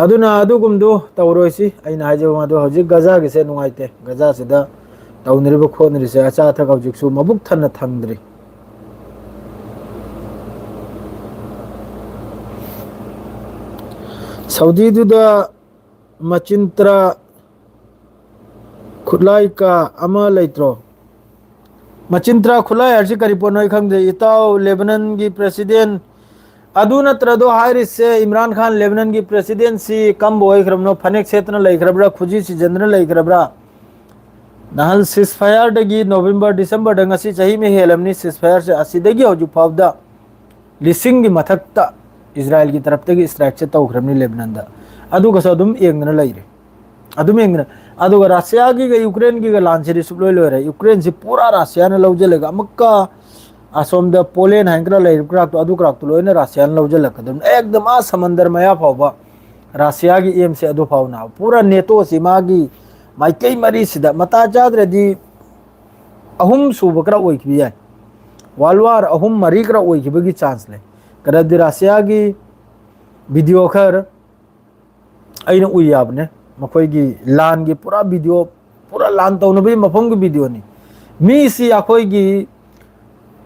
ꯑꯗꯨꯅ ꯑꯗꯨꯒꯨꯝꯗꯨ ꯇꯧꯔꯣꯏꯁꯤ꯫ ꯑꯩꯅ ꯍꯥꯏꯖꯕ ꯃꯗꯨ ꯍꯧꯖꯤꯛ ꯒꯖꯥꯒꯤꯁꯦ ꯅꯨꯡꯉꯥꯏꯇꯦ꯫ ꯒꯖꯥꯁꯤꯗ ꯇꯧꯅꯔꯤꯕ ꯈꯣꯠꯅꯔꯤꯁꯦ ꯑꯆꯥ ꯑꯊꯛ ꯍꯧꯖꯤꯛꯁꯨ ꯃꯕꯨꯛ ꯊꯟꯅ ꯊꯟꯗ꯭ꯔꯤ꯫ ꯁꯥꯎꯗꯤꯗꯨꯗ ꯃꯆꯤꯟ ꯇꯔꯥ ꯈꯨꯠꯂꯥꯏ ꯀꯥ ꯑꯃ ꯂꯩꯇ꯭ꯔꯣ? ꯃꯆꯤꯟ ꯇꯔꯥ ꯈꯨꯠꯂꯥꯏ ꯍꯥꯏꯔꯤꯁꯤ ꯀꯔꯤ ꯄꯣꯠꯅꯣ ꯑꯩ ꯈꯪꯗꯦ꯫ ꯏꯇꯥꯎ ꯂꯦꯕꯅꯟꯒꯤ president ꯑꯗꯨ ꯅꯠꯇ꯭ꯔꯗꯣ ꯍꯥꯏꯔꯤꯁꯦ, ꯏꯝꯔꯥꯟ ꯈꯥꯟ ꯂꯦꯕꯅꯟꯒꯤ presidency ꯀꯝꯕ ꯑꯣꯏꯈ꯭ꯔꯕꯅꯣ? ꯐꯅꯦꯛ ꯁꯦꯠꯇꯅ ꯂꯩꯈ꯭ꯔꯕ꯭ꯔꯥ? ꯈꯨꯖꯤ ꯁꯤꯖꯟꯗꯅ ꯂꯩꯈ꯭ꯔꯕ꯭ꯔꯥ? ꯅꯍꯥꯟ ceasefireꯗꯒꯤ November Decemberꯗ ꯉꯁꯤ ꯆꯍꯤ ꯑꯃ ꯍꯦꯜꯂꯝꯅꯤ ceasefireꯁꯦ꯫ ꯑꯁꯤꯗꯒꯤ ꯍꯧꯖꯤꯛ ꯐꯥꯎꯕꯗ ꯂꯤꯁꯤꯡꯒꯤ ꯃꯊꯛꯇ ꯏꯖꯔꯥꯏꯜꯒꯤ ꯇꯔꯞꯇꯒꯤ strikeꯁꯦ ꯇꯧꯈ꯭ꯔꯕꯅꯤ ꯂꯦꯕꯅꯟꯗ꯫ ꯑꯗꯨꯒꯁꯨ ꯑꯗꯨꯝ ꯌꯦꯡꯗꯅ ꯂꯩꯔꯦ꯫ ꯑꯗꯨꯝ ꯌꯦꯡꯗꯅ꯫ ꯑꯗꯨꯒ ꯔꯁꯤꯌꯥꯒꯤꯒ ꯌꯨꯀ꯭ꯔꯦꯟꯒꯤꯒ ꯂꯥꯟꯁꯤꯗꯤ ꯁꯨꯛꯂꯣꯏ ꯂꯣꯏꯔꯦ꯫ ꯌꯨꯀ꯭ꯔꯦꯟꯁꯤ ꯄꯨꯔꯥ ꯔꯁꯤꯌꯥꯅ ꯂꯧꯁꯤꯜꯂꯒ ꯑꯃꯨꯛꯀ ꯑꯁꯣꯝꯗ ꯄꯣꯂꯦꯟ ꯍꯥꯏꯅ ꯈꯔ ꯂꯩꯔꯤꯕ ꯀ꯭ꯔꯥꯛꯇꯣ, ꯑꯗꯨ ꯀ꯭ꯔꯥꯛꯇꯣ ꯂꯣꯏꯅ ꯔꯁꯤꯌꯥꯅ ꯂꯧꯁꯤꯜꯂꯛꯀꯗꯕꯅꯤ꯫ ꯑꯦꯛꯗꯝ ꯑꯥ ꯁꯃꯟꯗꯔ ꯃꯌꯥ ꯐꯥꯎꯕ ꯔꯁꯤꯌꯥꯒꯤ aimꯁꯦ ꯑꯗꯨ ꯐꯥꯎꯅ꯫ ꯄꯨꯔꯥ NATOꯁꯤ ꯃꯥꯒꯤ ꯃꯥꯏꯀꯩ ꯃꯔꯤꯁꯤꯗ ꯃꯇꯥ ꯆꯥꯗ꯭ꯔꯗꯤ ꯑꯍꯨꯝ ꯁꯨꯕ ꯈꯔ ꯑꯣꯏꯈꯤꯕ ꯌꯥꯏ꯫ World War ꯑꯍꯨꯝ ꯃꯔꯤ ꯈꯔ ꯑꯣꯏꯈꯤꯕꯒꯤ chance ꯂꯩ꯫ ꯀꯔꯗꯤ ꯔꯁꯤꯌꯥꯒꯤ video ꯈꯔ ꯑꯩꯅ ꯎꯏ ꯌꯥꯕꯅꯦ꯫ ꯃꯈꯣꯏꯒꯤ ꯂꯥꯟꯒꯤ ꯄꯨꯔꯥ video, ꯄꯨꯔꯥ ꯂꯥꯟ ꯇꯧꯅꯕꯒꯤ ꯃꯐꯝꯒꯤ videoꯅꯤ꯫ ꯃꯤꯁꯤ ꯑꯩꯈꯣꯏꯒꯤ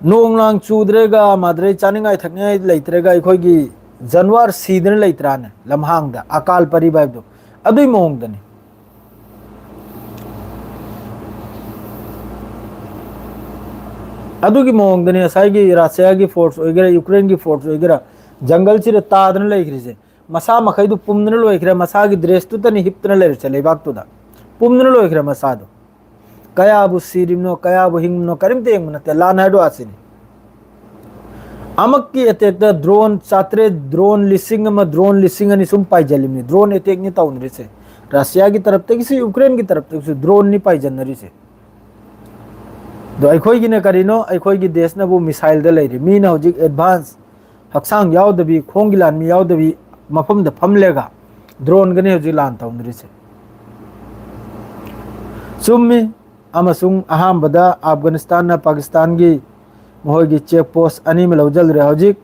ꯅꯣꯡ ꯂꯥꯡ ꯆꯨꯗ꯭ꯔꯦꯒ ꯃꯥꯗ꯭ꯔꯦ, ꯆꯥꯅꯤꯡꯉꯥꯏ ꯊꯛꯅꯤꯡꯉꯥꯏ ꯂꯩꯇ꯭ꯔꯦꯒ ꯑꯩꯈꯣꯏꯒꯤ ꯖꯥꯟꯋꯥꯔ ꯁꯤꯗꯅ ꯂꯩꯇ꯭ꯔꯥꯅꯦ ꯂꯝꯍꯥꯡꯗ, ꯑꯀꯥꯜ ꯄꯔꯤꯕ ꯍꯥꯏꯕꯗꯣ, ꯑꯗꯨꯒꯤ ꯃꯑꯣꯡꯗꯅꯤ꯫ ꯑꯗꯨꯒꯤ ꯃꯑꯣꯡꯗꯅꯤ ꯉꯁꯥꯏꯒꯤ ꯔꯁꯤꯌꯥꯒꯤ force ꯑꯣꯏꯒꯦꯔꯥ, ꯌꯨꯀ꯭ꯔꯦꯟꯒꯤ force ꯑꯣꯏꯒꯦꯔꯥ, ꯖꯪꯒꯜꯁꯤꯗ ꯇꯥꯗꯅ ꯂꯩꯈ꯭ꯔꯤꯁꯦ꯫ ꯃꯁꯥ ꯃꯈꯩꯗꯨ ꯄꯨꯝꯗꯅ ꯂꯣꯏꯈ꯭ꯔꯦ, ꯃꯁꯥꯒꯤ dressꯇꯨꯇꯅꯤ ꯍꯤꯞꯇꯅ ꯂꯩꯔꯤꯁꯦ ꯂꯩꯕꯥꯛꯇꯨꯗ꯫ ꯄꯨꯝꯗꯅ ꯂꯣꯏꯈ꯭ꯔꯦ ꯃꯁꯥꯗꯣ꯫ ꯀꯌꯥꯕꯨ ꯁꯤꯔꯤꯕꯅꯣ, ꯀꯌꯥꯕꯨ ꯍꯤꯡꯕꯅꯣ, ꯀꯔꯤꯝꯇ ꯌꯦꯡꯕ ꯅꯠꯇꯦ꯫ ꯂꯥꯟ ꯍꯥꯏꯗꯣ ꯑꯁꯤꯅꯤ꯫ ꯑꯃꯛꯀꯤ attackꯇ drone ꯆꯥꯇ꯭ꯔꯦꯠ, drone ꯂꯤꯁꯤꯡ ꯑꯃ, drone ꯂꯤꯁꯤꯡ ꯑꯅꯤ ꯁꯨꯝ ꯄꯥꯏꯖꯜꯂꯤꯕꯅꯤ꯫ Drone attackꯅꯤ ꯇꯧꯅꯔꯤꯁꯦ꯫ ꯔꯁꯤꯌꯥꯒꯤ ꯇꯔꯞꯇꯒꯤꯁꯨ, ꯌꯨꯀ꯭ꯔꯦꯟꯒꯤ ꯇꯔꯞꯇꯒꯤꯁꯨ droneꯅꯤ ꯄꯥꯏꯖꯟꯅꯔꯤꯁꯦ꯫ ꯑꯗꯣ ꯑꯩꯈꯣꯏꯒꯤꯅ ꯀꯔꯤꯅꯣ? ꯑꯩꯈꯣꯏꯒꯤ ꯗꯦꯁꯅꯕꯨ ꯃꯤꯁꯥꯏꯜꯗ ꯂꯩꯔꯤ꯫ ꯃꯤꯅ ꯍꯧꯖꯤꯛ ꯑꯦꯗꯚꯥꯟꯁ, ꯍꯛꯆꯥꯡ ꯌꯥꯎꯗꯕꯤ, ꯈꯣꯡꯒꯤ ꯂꯥꯟꯃꯤ ꯌꯥꯎꯗꯕꯤ ꯃꯐꯝꯗ ꯐꯝꯂꯒ ꯗ꯭ꯔꯣꯟꯒꯅꯤ ꯍꯧꯖꯤꯛ ꯂꯥꯟ ꯇꯧꯅꯔꯤꯁꯦ꯫ ꯆꯨꯝꯃꯤ꯫ ꯑꯃꯁꯨꯡ ꯑꯍꯥꯟꯕꯗ ꯑꯐꯒꯥꯅꯤꯁꯇꯥꯟꯅ ꯄꯥꯀꯤꯁꯇꯥꯟꯒꯤ ꯃꯈꯣꯏꯒꯤ ꯆꯦꯛ ꯄꯣꯁ ꯑꯅꯤ ꯑꯃ ꯂꯧꯁꯤꯜꯂꯨꯔꯦ꯫ ꯍꯧꯖꯤꯛ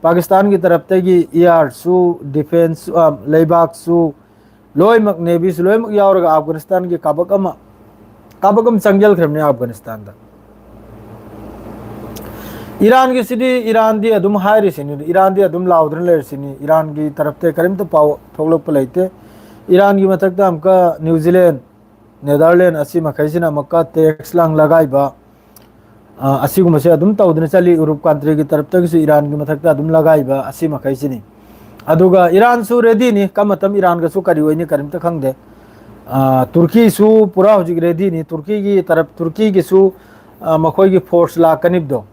ꯄꯥꯀꯤꯁꯇꯥꯟꯒꯤ ꯇꯔꯞꯇꯒꯤ ꯏꯌꯥꯔꯁꯨ, ꯗꯤꯐꯦꯟꯁ, ꯑ, ꯂꯩꯕꯥꯛꯁꯨ, ꯂꯣꯏꯅꯃꯛ, ꯅꯦꯚꯤꯁꯨ ꯂꯣꯏꯅꯃꯛ ꯌꯥꯎꯔꯒ ꯑꯐꯒꯥꯅꯤꯁꯇꯥꯟꯒꯤ ꯀꯥꯕꯛ ꯑꯃ, ꯀꯥꯕꯛ ꯑꯃ ꯆꯪꯁꯤꯜꯈ꯭ꯔꯕꯅꯤ ꯑꯐꯒꯥꯅꯤꯁꯇꯥꯟꯗ꯫ ꯏꯔꯥꯟꯒꯤꯁꯤꯗꯤ, ꯏꯔꯥꯟꯗꯤ ꯑꯗꯨꯝ ꯍꯥꯏꯔꯤꯁꯤꯅꯤ, ꯏꯔꯥꯟꯗꯤ ꯑꯗꯨꯝ ꯂꯥꯎꯗꯨꯅ ꯂꯩꯔꯤꯁꯤꯅꯤ꯫ ꯏꯔꯥꯟꯒꯤ ꯇꯔꯞꯇ ꯀꯔꯤꯝꯇ ꯄꯥꯎ ꯊꯣꯛꯂꯛꯄ ꯂꯩꯇꯦ꯫ ꯏꯔꯥꯟꯒꯤ ꯃꯊꯛꯇ ꯑꯃꯨꯛꯀ ꯅ꯭ꯌꯨꯖꯤꯂꯦꯟ, ꯅꯦꯗꯔꯂꯦꯟ, ꯑꯁꯤ ꯃꯈꯩꯁꯤꯅ ꯑꯃꯨꯛꯀ ꯇꯦꯛꯁ ꯂꯥꯡ ꯂꯒꯥꯏꯕ, ꯑ, ꯑꯁꯤꯒꯨꯝꯕꯁꯦ ꯑꯗꯨꯝ ꯇꯧꯗꯨꯅ ꯆꯠꯂꯤ꯫ ꯎꯔꯨꯞ ꯀꯟꯇ꯭ꯔꯤꯒꯤ ꯇꯔꯞꯇꯒꯤꯁꯨ ꯏꯔꯥꯟꯒꯤ ꯃꯊꯛꯇ ꯑꯗꯨꯝ ꯂꯒꯥꯏꯕ ꯑꯁꯤ ꯃꯈꯩꯁꯤꯅꯤ꯫ ꯑꯗꯨꯒ ꯏꯔꯥꯟꯁꯨ ꯔꯦꯗꯤꯅꯤ, ꯀꯔꯝꯕ ꯃꯇꯝ ꯏꯔꯥꯟꯒꯁꯨ ꯀꯔꯤ ꯑꯣꯏꯅꯤ ꯀꯔꯤꯝꯇ ꯈꯪꯗꯦ꯫ ꯑ, ꯇꯨꯔꯀꯤꯁꯨ ꯄꯨꯔꯥ ꯍꯧꯖꯤꯛ ꯔꯦꯗꯤꯅꯤ꯫ ꯇꯨꯔꯀꯤꯒꯤ ꯇꯔꯞ, ꯇꯨꯔꯀꯤꯒꯤꯁꯨ, ꯑ, ꯃꯈꯣꯏꯒꯤ ꯐꯣꯔꯁ ꯂꯥꯛꯀꯅꯤꯕꯗꯣ꯫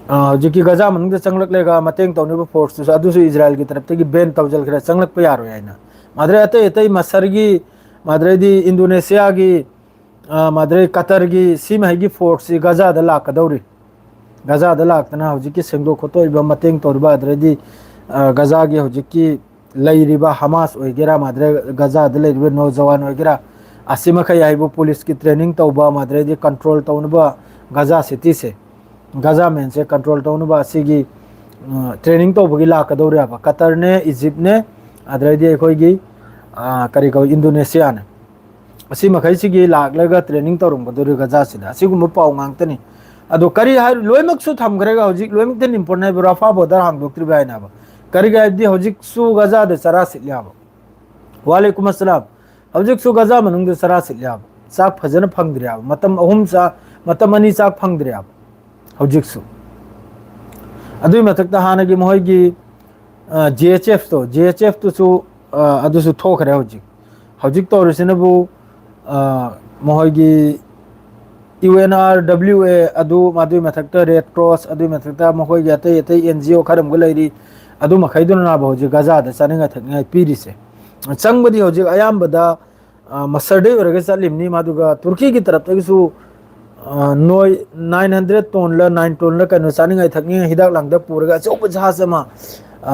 ꯑ, ꯍꯧꯖꯤꯛꯀꯤ ꯒꯖꯥ ꯃꯅꯨꯡꯗ ꯆꯪꯂꯛꯂꯒ ꯃꯇꯦꯡ ꯇꯧꯅꯕ ꯐꯣꯔꯁꯇꯨꯁꯨ, ꯑꯗꯨꯁꯨ ꯏꯖꯔꯥꯏꯜꯒꯤ ꯇꯔꯞꯇꯒꯤ ꯕꯦꯟ ꯇꯧꯁꯤꯟꯈ꯭ꯔꯦ, ꯆꯪꯂꯛꯄ ꯌꯥꯔꯣꯏ ꯍꯥꯏꯅ꯫ ꯃꯥꯗ꯭ꯔꯦ ꯑꯇꯩ ꯑꯇꯩ ꯃꯁꯔꯒꯤ, ꯃꯥꯗ꯭ꯔꯦꯗꯤ ꯏꯟꯗꯣꯅꯦꯁꯤꯌꯥꯒꯤ, ꯑ, ꯃꯥꯗ꯭ꯔꯦ ꯀꯇꯔꯒꯤ ꯁꯤꯃꯍꯩꯒꯤ ꯐꯣꯔꯁꯁꯤ ꯒꯖꯥꯗ ꯂꯥꯛꯀꯗꯧꯔꯤ꯫ ꯒꯖꯥꯗ ꯂꯥꯛꯇꯅ ꯍꯧꯖꯤꯛꯀꯤ ꯁꯦꯡꯗꯣꯛ ꯈꯣꯠꯇꯣꯛꯏꯕ ꯃꯇꯦꯡ ꯇꯧꯔꯤꯕ, ꯑꯗꯨꯗꯩꯗꯤ, ꯑ, ꯒꯖꯥꯒꯤ ꯍꯧꯖꯤꯛꯀꯤ ꯂꯩꯔꯤꯕ ꯍꯃꯥꯁ ꯑꯣꯏꯒꯦꯔꯥ, ꯃꯥꯗ꯭ꯔꯦ ꯒꯖꯥꯗ ꯂꯩꯔꯤꯕ ꯅꯣꯖꯋꯥꯟ ꯑꯣꯏꯒꯦꯔꯥ, ꯑꯁꯤꯃꯈꯩ ꯍꯥꯏꯕꯨ ꯄꯨꯂꯤꯁꯀꯤ ꯇ꯭ꯔꯦꯅꯤꯡ ꯇꯧꯕ, ꯃꯥꯗ꯭ꯔꯦꯗꯤ ꯀꯟꯇ꯭ꯔꯣꯜ ꯇꯧꯅꯕ ꯒꯖꯥ ꯁꯤꯇꯤꯁꯦ, ꯒꯖꯥ ꯃꯦꯟꯁꯦ ꯀꯟꯇ꯭ꯔꯣꯜ ꯇꯧꯅꯕ ꯑꯁꯤꯒꯤ, ꯑ, ꯇ꯭ꯔꯦꯅꯤꯡ ꯇꯧꯕꯒꯤ ꯂꯥꯛꯀꯗꯧꯔꯦꯕ꯫ ꯀꯇꯔꯅꯦ, ꯏꯖꯤꯞꯅꯦ, ꯑꯗꯨꯗꯩꯗꯤ ꯑꯩꯈꯣꯏꯒꯤ, ꯑ, ꯀꯔꯤ ꯀꯧꯏ, ꯏꯟꯗꯣꯅꯦꯁꯤꯌꯥꯅꯦ꯫ ꯑꯁꯤ ꯃꯈꯩꯁꯤꯒꯤ ꯂꯥꯛꯂꯒ ꯇ꯭ꯔꯦꯅꯤꯡ ꯇꯧꯔꯝꯒꯗꯧꯔꯤ ꯒꯖꯥꯁꯤꯗ꯫ ꯑꯁꯤꯒꯨꯝꯕ ꯄꯥꯎ ꯉꯥꯛꯇꯅꯤ꯫ ꯑꯗꯣ ꯀꯔꯤ ꯍꯥꯏ-, ꯂꯣꯏꯅꯃꯛꯁꯨ ꯊꯝꯈ꯭ꯔꯦꯒ ꯍꯧꯖꯤꯛ ꯂꯣꯏꯅꯃꯛꯇ ꯏꯝꯄꯣꯔꯇꯦꯟ ꯍꯥꯏꯕ ꯔꯥꯐꯥ ꯕꯣꯔꯗꯔ ꯍꯥꯡꯗꯣꯛꯇ꯭ꯔꯤꯕ ꯍꯥꯏꯅꯕ꯫ ꯀꯔꯤꯒꯤ ꯍꯥꯏꯕꯗꯤ ꯍꯧꯖꯤꯛꯁꯨ ꯒꯖꯥꯗ ꯆꯔꯥ ꯁꯤꯠꯂꯤ ꯍꯥꯏꯕ꯫ ꯋꯥꯂꯦꯀꯨꯝ ꯑꯁꯂꯥꯝ꯫ ꯍꯧꯖꯤꯛꯁꯨ ꯒꯖꯥ ꯃꯅꯨꯡꯗ ꯆꯔꯥ ꯁꯤꯠꯂꯤ ꯍꯥꯏꯕ꯫ ꯆꯥꯛ ꯐꯖꯅ ꯐꯪꯗ꯭ꯔꯤ ꯍꯥꯏꯕ꯫ ꯃꯇꯝ ꯑꯍꯨꯝ ꯆꯥ-, ꯃꯇꯝ ꯑꯅꯤ ꯆꯥꯛ ꯐꯪꯗ꯭ꯔꯤ ꯍꯥꯏꯕ꯫ ꯍꯧꯖꯤꯛꯁꯨ꯫ ꯑꯗꯨꯒꯤ ꯃꯊꯛꯇ ꯍꯥꯟꯅꯒꯤ ꯃꯈꯣꯏꯒꯤ, ꯑ, ꯖꯤ ꯑꯩꯆ ꯑꯦꯐꯇꯣ, ꯖꯤ ꯑꯩꯆ ꯑꯦꯐꯇꯨꯁꯨ, ꯑ, ꯑꯗꯨꯁꯨ ꯊꯣꯛꯈ꯭ꯔꯦ ꯍꯧꯖꯤꯛ꯫ ꯍꯧꯖꯤꯛ ꯇꯧꯔꯤꯁꯤꯅꯕꯨ, ꯑ, ꯃꯈꯣꯏꯒꯤ ꯌꯨ ꯑꯦꯟ ꯑꯥꯔ ꯗꯕ꯭ꯂꯤꯎ ꯑꯦ ꯑꯗꯨ, ꯃꯗꯨꯒꯤ ꯃꯊꯛꯇ ꯔꯦꯗ ꯀ꯭ꯔꯣꯁ, ꯑꯗꯨꯒꯤ ꯃꯊꯛꯇ ꯃꯈꯣꯏꯒꯤ ꯑꯇꯩ ꯑꯇꯩ ꯑꯦꯟ ꯖꯤ ꯑꯣ ꯈꯔ ꯑꯃꯒ ꯂꯩꯔꯤ꯫ ꯑꯗꯨ ꯃꯈꯩꯗꯨꯅꯅꯦꯕ ꯍꯧꯖꯤꯛ ꯒꯖꯥꯗ ꯆꯥꯅꯤꯡꯉꯥꯏ ꯊꯛꯅꯤꯡꯉꯥꯏ ꯄꯤꯔꯤꯁꯦ꯫ ꯆꯪꯕꯗꯤ ꯍꯧꯖꯤꯛ ꯑꯌꯥꯝꯕꯗ, ꯑ, ꯃꯁꯔꯗꯩ ꯑꯣꯏꯔꯒ ꯆꯠꯂꯤꯕꯅꯤ, ꯃꯗꯨꯒ ꯇꯨꯔꯀꯤꯒꯤ ꯇꯔꯞꯇꯒꯤꯁꯨ, ꯅꯣꯏ ꯅꯥꯏꯟ ꯍꯟꯗ꯭ꯔꯦꯠ ꯇꯣꯟꯂ ꯅꯥꯏꯟ ꯇꯣꯟꯂ ꯀꯩꯅꯣ ꯆꯥꯅꯤꯡꯉꯥꯏ ꯊꯛꯅꯤꯡꯉꯥꯏ ꯍꯤꯗꯥꯛ ꯂꯥꯡꯊꯛ ꯄꯨꯔꯒ ꯑꯆꯧꯕ ꯖꯍꯥꯖ ꯑꯃ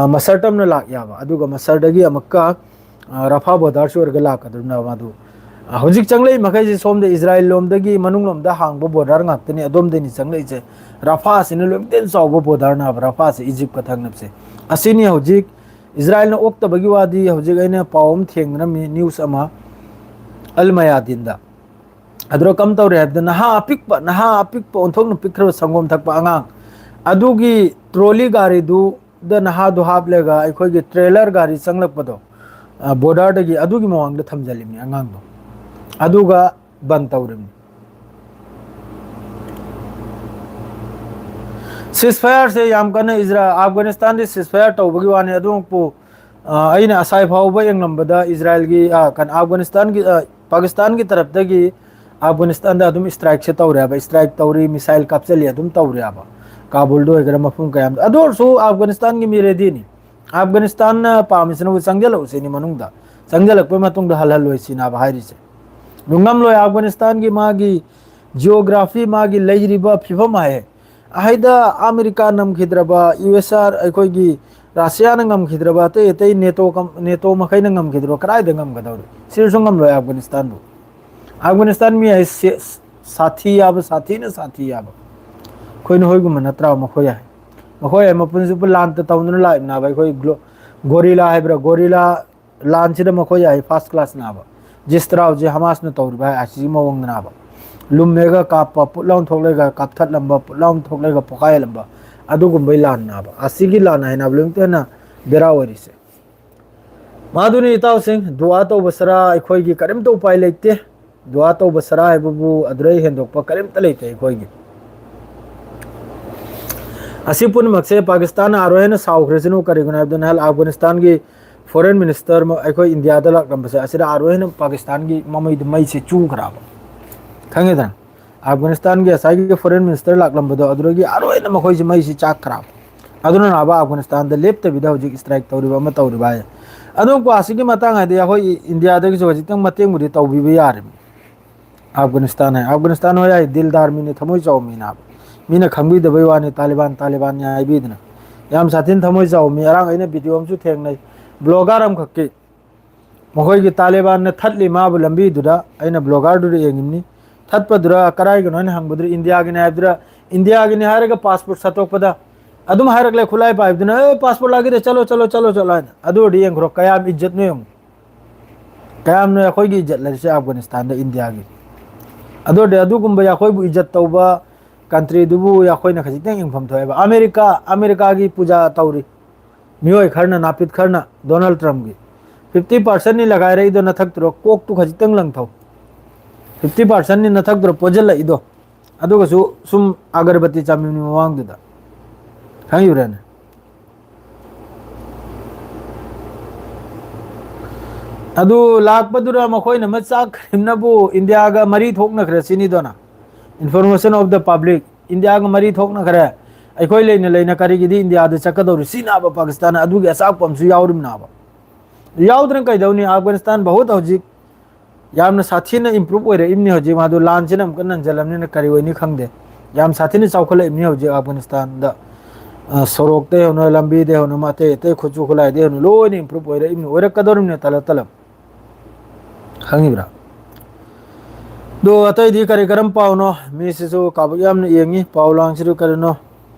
ꯃꯁꯔꯇꯝꯅ ꯂꯥꯛ ꯌꯥꯕ, ꯑꯗꯨꯒ ꯃꯁꯔꯗꯒꯤ ꯑꯃꯨꯛꯀ ꯔꯐꯥ ꯕꯣꯔꯗꯔꯁꯤ ꯑꯣꯏꯔꯒ ꯂꯥꯛꯀꯗꯧꯔꯤꯕꯅꯦꯕ ꯃꯗꯨ꯫ ꯍꯧꯖꯤꯛ ꯆꯪꯂꯛꯏ ꯃꯈꯩꯁꯤ ꯁꯣꯝꯗ ꯏꯖꯔꯥꯏꯜ ꯂꯣꯝꯗꯒꯤ ꯃꯅꯨꯡ ꯂꯣꯝꯗ ꯍꯥꯡꯕ ꯕꯣꯔꯗꯔ ꯉꯥꯛꯇꯅꯤ, ꯑꯗꯣꯝꯗꯅꯤ ꯆꯪꯂꯛꯏꯁꯦ꯫ ꯔꯐꯥꯁꯤꯅ ꯂꯣꯏꯅ ꯆꯥꯎꯕ ꯕꯣꯔꯗꯔꯅꯦꯕ, ꯔꯐꯥꯁꯦ ꯏꯖꯤꯞꯀ ꯊꯪꯅꯕꯁꯦ꯫ ꯑꯁꯤꯅꯤ ꯍꯧꯖꯤꯛ ꯏꯖꯔꯥꯏꯜꯅ ꯑꯣꯛꯇꯕꯒꯤ ꯋꯥꯗꯤ, ꯍꯧꯖꯤꯛ ꯑꯩꯅ ꯄꯥꯎ ꯑꯃ ꯊꯦꯡꯅꯔꯝꯃꯤ, ꯅ꯭ꯌꯨꯁ ꯑꯃ, ꯑꯜ ꯃꯌꯥꯗꯤꯟꯗ꯫ ꯑꯗꯨꯗ ꯀꯝ ꯇꯧꯔꯦ ꯍꯥꯏꯕꯗ, ꯅꯍꯥ ꯑꯄꯤꯛꯄ, ꯅꯍꯥ ꯑꯄꯤꯛꯄ, ꯑꯣꯟꯊꯣꯛꯅ ꯄꯤꯛꯈ꯭ꯔꯕ ꯁꯪꯒꯣꯝ ꯊꯛꯄ ꯑꯉꯥꯡ ꯑꯗꯨꯒꯤ ꯇ꯭ꯔꯣꯂꯤ ꯒꯥꯔꯤꯗꯨꯗ ꯅꯍꯥꯗꯨ ꯍꯥꯞꯂꯒ ꯑꯩꯈꯣꯏꯒꯤ ꯇ꯭ꯔꯦꯂꯔ ꯒꯥꯔꯤ ꯆꯪꯂꯛꯄꯗꯣ, ꯑ, ꯕꯣꯔꯗꯔꯗꯒꯤ, ꯑꯗꯨꯒꯤ ꯃꯃꯥꯡꯗ ꯊꯝꯖꯤꯜꯂꯤꯕꯅꯤ ꯑꯉꯥꯡꯗꯣ, ꯑꯗꯨꯒ ꯕꯟ ꯇꯧꯔꯤꯕꯅꯤ꯫ ꯁꯤꯁ ꯐꯥꯌꯔꯁꯦ ꯌꯥꯝ ꯀꯟꯅ ꯏꯖꯔꯥ-, ꯑꯐꯒꯥꯅꯤꯁꯇꯥꯟꯗꯤ ꯁꯤꯁ ꯐꯥꯌꯔ ꯇꯧꯕꯒꯤ ꯋꯥꯅꯤ, ꯑꯗꯨꯃꯛꯄꯨ, ꯑ, ꯑꯩꯅ ꯑꯁꯥꯏ ꯐꯥꯎꯕ ꯌꯦꯡꯂꯝꯕꯗ ꯏꯖꯔꯥꯏꯜꯒꯤ, ꯑ, ꯀꯩꯅꯣ, ꯑꯐꯒꯥꯅꯤꯁꯇꯥꯟꯒꯤ, ꯑ, ꯄꯥꯀꯤꯁꯇꯥꯟꯒꯤ ꯇꯔꯞꯇꯒꯤ ꯑꯐꯒꯥꯅꯤꯁꯇꯥꯟꯗ ꯑꯗꯨꯝ ꯏꯁꯇ꯭ꯔꯥꯏꯛꯁꯦ ꯇꯧꯔꯦꯕ, ꯏꯁꯇ꯭ꯔꯥꯏꯛ ꯇꯧꯔꯤ, ꯃꯤꯁꯥꯏꯜ ꯀꯥꯞꯆꯜꯂꯤ, ꯑꯗꯨꯝ ꯇꯧꯔꯦꯕ꯫ ꯀꯥꯕꯨꯜꯗ ꯑꯣꯏꯒꯦꯔꯥ, ꯃꯐꯝ ꯀꯌꯥꯝꯗ꯫ ꯑꯗꯨ ꯑꯣꯏꯔꯁꯨ ꯑꯐꯒꯥꯅꯤꯁꯇꯥꯟꯒꯤ ꯃꯤ ꯔꯦꯗꯤꯅꯤ꯫ ꯑꯐꯒꯥꯅꯤꯁꯇꯥꯟꯅ ꯄꯥꯝꯃꯤꯁꯤꯅꯕꯨ ꯆꯪꯁꯤꯜꯂꯛꯎ ꯁꯤꯅꯤ ꯃꯅꯨꯡꯗ꯫ ꯆꯪꯁꯤꯜꯂꯛꯄꯩ ꯃꯇꯨꯡꯗ ꯍꯜꯍꯜꯂꯣꯏ ꯁꯤꯅꯦꯕ ꯍꯥꯏꯔꯤꯁꯦ꯫ ꯑꯗꯨ ꯉꯝꯂꯣꯏ꯫ ꯑꯐꯒꯥꯅꯤꯁꯇꯥꯟꯒꯤ ꯃꯥꯒꯤ ꯖꯤꯑꯣꯒ꯭ꯔꯥꯐꯤ, ꯃꯥꯒꯤ ꯂꯩꯔꯤꯕ ꯐꯤꯕꯝ ꯍꯥꯏ, ꯍꯥꯏꯗ ꯑꯃꯦꯔꯤꯀꯥ ꯅꯝꯈꯤꯗ꯭ꯔꯕ, ꯌꯨ ꯑꯦꯁ ꯑꯥꯔ, ꯑꯩꯈꯣꯏꯒꯤ ꯔꯁꯤꯌꯥꯅ ꯉꯝꯈꯤꯗ꯭ꯔꯕ, ꯑꯇꯩ ꯑꯇꯩ ꯅꯦꯇꯣ ꯀꯝ-, ꯅꯦꯇꯣ ꯃꯈꯩꯅ ꯉꯝꯈꯤꯗ꯭ꯔꯕ, ꯀꯗꯥꯏꯗ ꯉꯝꯒꯗꯧꯔꯤ? ꯁꯤꯗꯁꯨ ꯉꯝꯂꯣꯏ ꯑꯐꯒꯥꯅꯤꯁꯇꯥꯟꯕꯨ꯫ ꯑꯐꯒꯥꯅꯤꯁꯇꯥꯟ ꯃꯤ ꯍꯥꯏꯁꯦ ꯁꯥꯊꯤ ꯌꯥꯕ, ꯁꯥꯊꯤꯅ ꯁꯥꯊꯤ ꯌꯥꯕ꯫ ꯑꯩꯈꯣꯏ ꯅꯈꯣꯏꯒꯨꯝꯕ ꯅꯠꯇ꯭ꯔꯥ ꯃꯈꯣꯏ ꯍꯥꯏ? ꯃꯈꯣꯏ ꯍꯥꯏ ꯃꯄꯨꯟꯁꯤꯕꯨ ꯂꯥꯟꯇ ꯇꯧꯗꯨꯅ ꯂꯥꯛꯏꯕꯅꯦꯕ꯫ ꯑꯩꯈꯣꯏ ꯒ꯭ꯂꯣ-, ꯒꯣꯔꯤꯂꯥ ꯍꯥꯏꯕ꯭ꯔꯥ? ꯒꯣꯔꯤꯂꯥ ꯂꯥꯟꯁꯤꯗ ꯃꯈꯣꯏ ꯍꯥꯏ ꯐꯥꯔꯁ ꯀ꯭ꯂꯥꯁ ꯅꯥꯕ꯫ ꯖꯤꯁꯇ꯭ꯔꯥ ꯍꯧꯖꯤꯛ ꯍꯃꯥꯁꯅ ꯇꯧꯔꯤꯕ ꯍꯥꯏ ꯑꯁꯤꯒꯤ ꯃꯑꯣꯡꯗꯅꯦꯕ꯫ ꯂꯨꯝꯃꯦꯒ ꯀꯥꯞꯄ, ꯄꯨꯠ ꯂꯥꯎꯅ ꯊꯣꯛꯂꯒ ꯀꯥꯞꯊꯠꯂꯝꯕ, ꯄꯨꯠ ꯂꯥꯎꯅ ꯊꯣꯛꯂꯒ ꯄꯣꯈꯥꯏꯍꯜꯂꯝꯕ, ꯑꯗꯨꯒꯨꯝꯕꯩ ꯂꯥꯟꯅꯦꯕ꯫ ꯑꯁꯤꯒꯤ ꯂꯥꯟ ꯍꯥꯏꯅꯕ ꯂꯣꯏꯅ ꯍꯦꯟꯅ ꯕꯦꯔꯥ ꯑꯣꯏꯔꯤꯁꯦ꯫ ꯃꯥꯗꯨꯅꯤ ꯏꯇꯥꯎꯁꯤꯡ, ꯗꯨꯋꯥ ꯇꯧꯕ ꯁꯔꯥ ꯑꯩꯈꯣꯏꯒꯤ ꯀꯔꯤꯝꯇ ꯎꯄꯥꯏ ꯂꯩꯇꯦ꯫ ꯗꯨꯋꯥ ꯇꯧꯕ ꯁꯔꯥ ꯍꯥꯏꯕꯕꯨ ꯑꯗꯨꯗꯩ ꯍꯦꯟꯗꯣꯛꯄ ꯀꯔꯤꯝꯇ ꯂꯩꯇꯦ ꯑꯩꯈꯣꯏꯒꯤ꯫ ꯑꯁꯤ ꯄꯨꯝꯅꯃꯛꯁꯦ ꯄꯥꯀꯤꯁꯇꯥꯟꯅ ꯑꯥꯔ ꯑꯣ ꯍꯦꯟꯅ ꯁꯥꯎꯈ꯭ꯔꯁꯅꯨ꯫ ꯀꯔꯤꯒꯤꯅꯣ ꯍꯥꯏꯕꯗ ꯅꯍꯥꯟ ꯑꯐꯒꯥꯅꯤꯁꯇꯥꯟꯒꯤ ꯐꯣꯔꯦꯟ ꯃꯤꯅꯤꯁꯇꯔ ꯑꯃ ꯑꯩꯈꯣꯏ ꯏꯟꯗꯤꯌꯥꯗ ꯂꯥꯛꯂꯝꯕꯁꯦ, ꯑꯁꯤꯗ ꯑꯥꯔ ꯑꯣ ꯍꯦꯟꯅ ꯄꯥꯀꯤꯁꯇꯥꯟꯒꯤ ꯃꯃꯩꯗ ꯃꯩꯁꯦ ꯆꯨꯈ꯭ꯔꯕ, ꯈꯪꯉꯦꯗꯅ? ꯑꯐꯒꯥꯅꯤꯁꯇꯥꯟꯒꯤ ꯉꯁꯥꯏꯒꯤ ꯐꯣꯔꯦꯟ ꯃꯤꯅꯤꯁꯇꯔ ꯂꯥꯛꯂꯝꯕꯗꯣ, ꯑꯗꯨꯗꯒꯤ ꯑꯥꯔ ꯑꯣ ꯍꯦꯟꯅ ꯃꯈꯣꯏꯁꯦ ꯃꯩꯁꯦ ꯆꯥꯛꯈ꯭ꯔꯕ꯫ ꯑꯗꯨꯅꯅꯦꯕ ꯑꯐꯒꯥꯅꯤꯁꯇꯥꯟꯗ ꯂꯦꯞꯇꯕꯤꯗ ꯍꯧꯖꯤꯛ ꯏꯁꯇ꯭ꯔꯥꯏꯛ ꯇꯧꯔꯤꯕ ꯑꯃ ꯇꯧꯔꯤꯕ ꯍꯥꯏ꯫ ꯑꯗꯨ ꯀ꯭ꯋꯥꯁꯤꯒꯤ ꯃꯇꯥꯡ ꯍꯥꯏꯗꯤ ꯑꯩꯈꯣꯏ ꯏꯟꯗꯤꯌꯥꯗꯒꯤꯁꯨ ꯍꯧꯖꯤꯛꯇꯪ ꯃꯇꯦꯡꯕꯨꯗꯤ ꯇꯧꯕꯤꯕ ꯌꯥꯔꯤꯕꯅꯤ꯫ ꯑꯐꯒꯥꯅꯤꯁꯇꯥꯟ ꯍꯥꯏ, ꯑꯐꯒꯥꯅꯤꯁꯇꯥꯟ ꯍꯣꯏ ꯍꯥꯏ, ꯗꯤꯜꯗꯥꯔ ꯃꯤꯅꯤ, ꯊꯃꯣꯏ ꯆꯥꯎꯕ ꯃꯤꯅꯦꯕ꯫ ꯃꯤꯅ ꯈꯪꯕꯤꯗꯕꯩ ꯋꯥꯅꯤ, ꯇꯥꯂꯤꯕꯥꯟ, ꯇꯥꯂꯤꯕꯥꯟꯅꯤ ꯍꯥꯏꯕꯤꯗꯅ꯫ ꯌꯥꯝ ꯁꯥꯊꯤꯅ ꯊꯃꯣꯏ ꯆꯥꯎꯕ ꯃꯤ꯫ ꯉꯔꯥꯡ ꯑꯩꯅ ꯚꯤꯗꯤꯑꯣ ꯑꯃꯁꯨ ꯊꯦꯡꯅꯩ, ꯕ꯭ꯂꯣꯒꯔ ꯑꯃꯈꯛꯀꯤ, ꯃꯈꯣꯏꯒꯤ ꯇꯥꯂꯤꯕꯥꯟꯅ ꯊꯠꯂꯤ ꯃꯥꯕꯨ ꯂꯝꯕꯤꯗꯨꯗ꯫ ꯑꯩꯅ ꯕ꯭ꯂꯣꯒꯔꯗꯨꯗ ꯌꯦꯡꯉꯤꯕꯅꯤ, ꯊꯠꯄꯗꯨꯗ ꯀꯔꯥꯏꯒꯤꯅꯣ ꯍꯥꯏꯅ ꯍꯪꯕꯗꯨꯗ ꯏꯟꯗꯤꯌꯥꯒꯤꯅꯤ ꯍꯥꯏꯕꯗꯨꯗ, ꯏꯟꯗꯤꯌꯥꯒꯤꯅꯤ ꯍꯥꯏꯔꯒ ꯄꯥꯁꯄꯣꯔꯠ ꯁꯠꯇꯣꯛꯄꯗ ꯑꯗꯨꯝ ꯍꯥꯏꯔꯛꯂꯦ, ꯈꯨꯠꯂꯥꯏ ꯄꯥꯏꯕꯗꯨꯅ, "ꯑꯦ, ꯄꯥꯁꯄꯣꯔꯠ ꯂꯥꯛꯈꯤꯗꯦ, ꯆꯠꯂꯣ, ꯆꯠꯂꯣ, ꯆꯠꯂꯣ, ꯆꯠꯂꯣ" ꯍꯥꯏꯅ꯫ ꯑꯗꯨ ꯑꯣꯏꯔꯗꯤ ꯌꯦꯡꯈ꯭ꯔꯣ, ꯀꯌꯥꯝ ꯏꯖꯠꯅꯣ ꯌꯦꯡꯉꯨ꯫ ꯀꯌꯥꯝꯅ ꯑꯩꯈꯣꯏꯒꯤ ꯏꯖꯠ ꯂꯩꯔꯤꯁꯦ ꯑꯐꯒꯥꯅꯤꯁꯇꯥꯟꯗ, ꯏꯟꯗꯤꯌꯥꯒꯤ꯫ ꯑꯗꯨ ꯑꯣꯏꯔꯗꯤ ꯑꯗꯨꯒꯨꯝꯕ ꯑꯩꯈꯣꯏꯕꯨ ꯏꯖꯠ ꯇꯧꯕ ꯀꯟꯇ꯭ꯔꯤꯗꯨꯕꯨ ꯑꯩꯈꯣꯏꯅ ꯈꯖꯤꯛꯇꯪ ꯌꯦꯡꯐꯝ ꯊꯣꯛꯑꯦꯕ꯫ ꯑꯃꯦꯔꯤꯀꯥ, ꯑꯃꯦꯔꯤꯀꯥꯒꯤ ꯄꯨꯖꯥ ꯇꯧꯔꯤ ꯃꯤꯑꯣꯏ ꯈꯔꯅ, ꯅꯥꯄꯤꯠ ꯈꯔꯅ ꯗꯣꯅꯥꯜꯗ ꯇ꯭ꯔꯝꯞꯀꯤ꯫ ꯐꯤꯐꯇꯤ ꯄꯥꯔꯁꯦꯟꯅꯤ ꯂꯒꯥꯏꯔꯛꯏꯗꯣ ꯅꯊꯛꯇꯨꯔꯣ, ꯀꯣꯛꯇꯨ ꯈꯖꯤꯛꯇꯪ ꯂꯪꯊꯧ꯫ ꯐꯤꯐꯇꯤ ꯄꯥꯔꯁꯦꯟꯅꯤ ꯅꯊꯛꯇꯨꯔꯣ ꯄꯣꯖꯜꯂꯛꯏꯗꯣ꯫ ꯑꯗꯨꯒꯁꯨ ꯁꯨꯝ ꯑꯒꯔꯕꯇꯤ ꯆꯥꯃꯤꯝꯅꯤ ꯃꯃꯥꯡꯗꯨꯗ꯫ ꯈꯪꯉꯤꯕ꯭ꯔꯥꯅꯦ? ꯑꯗꯨ ꯂꯥꯛꯄꯗꯨꯗ ꯃꯈꯣꯏꯅ ꯃꯆꯥ ꯀꯔꯤꯝꯅꯕꯨ ꯏꯟꯗꯤꯌꯥꯒ ꯃꯔꯤ ꯊꯣꯛꯅꯈ꯭ꯔꯦ ꯁꯤꯅꯤꯗꯣꯅ꯫ Information of the public, ꯏꯟꯗꯤꯌꯥꯒ ꯃꯔꯤ ꯊꯣꯛꯅꯈ꯭ꯔꯦ꯫ ꯑꯩꯈꯣꯏ ꯂꯩꯅ ꯂꯩꯅ ꯀꯔꯤꯒꯤꯗꯤ ꯏꯟꯗꯤꯌꯥꯗ ꯆꯠꯀꯗꯧꯔꯤ ꯁꯤꯅꯥꯕ ꯄꯥꯀꯤꯁꯇꯥꯟ ꯑꯗꯨꯒꯤ ꯑꯆꯥꯛꯄ ꯑꯃꯁꯨ ꯌꯥꯎꯔꯤꯕꯅꯥꯕ꯫ ꯌꯥꯎꯗꯅ ꯀꯩꯗꯧꯅꯤ? ꯑꯐꯒꯥꯅꯤꯁꯇꯥꯟ ꯚꯥꯔꯠ ꯍꯧꯖꯤꯛ ꯌꯥꯝꯅ ꯁꯥꯊꯤꯅ ꯏꯝꯄ꯭ꯔꯨꯞ ꯑꯣꯏꯔꯛꯏꯕꯅꯤ꯫ ꯍꯧꯖꯤꯛ ꯃꯥꯗꯨ ꯂꯥꯟꯁꯤꯅ ꯑꯃꯨꯛꯀ ꯅꯟꯁꯤꯜꯂꯝꯅꯤꯅ ꯀꯔꯤ ꯑꯣꯏꯅꯤ ꯈꯪꯗꯦ꯫ ꯌꯥꯝ ꯁꯥꯊꯤꯅ ꯆꯥꯎꯈꯠꯂꯛꯏꯕꯅꯤ ꯍꯧꯖꯤꯛ ꯑꯐꯒꯥꯅꯤꯁꯇꯥꯟꯗ꯫ ꯑ, ꯁꯣꯔꯣꯛꯇꯩ ꯍꯧꯅ, ꯂꯝꯕꯤꯗꯩ ꯍꯧꯅ, ꯑꯇꯩ ꯑꯇꯩ ꯈꯨꯠꯁꯨ ꯈꯨꯠꯂꯥꯏꯗꯩ ꯍꯧꯅ ꯂꯣꯏꯅ ꯏꯝꯄ꯭ꯔꯨꯞ ꯑꯣꯏꯔꯛꯏꯕꯅꯤ, ꯑꯣꯏꯔꯛꯀꯗꯧꯔꯤꯕꯅꯤ ꯇꯂꯞ ꯇꯂꯞ꯫ ꯈꯪꯉꯤꯕ꯭ꯔꯥ? ꯑꯗꯣ ꯑꯇꯩꯗꯤ ꯀꯔꯤ ꯀꯔꯝ ꯄꯥꯎꯅꯣ? ꯃꯤꯁꯤꯁꯨ ꯀꯥꯕꯛ ꯌꯥꯝꯅ ꯌꯦꯡꯉꯤ, ꯄꯥꯎ ꯂꯥꯡꯁꯤꯗ ꯀꯔꯤꯅꯣ?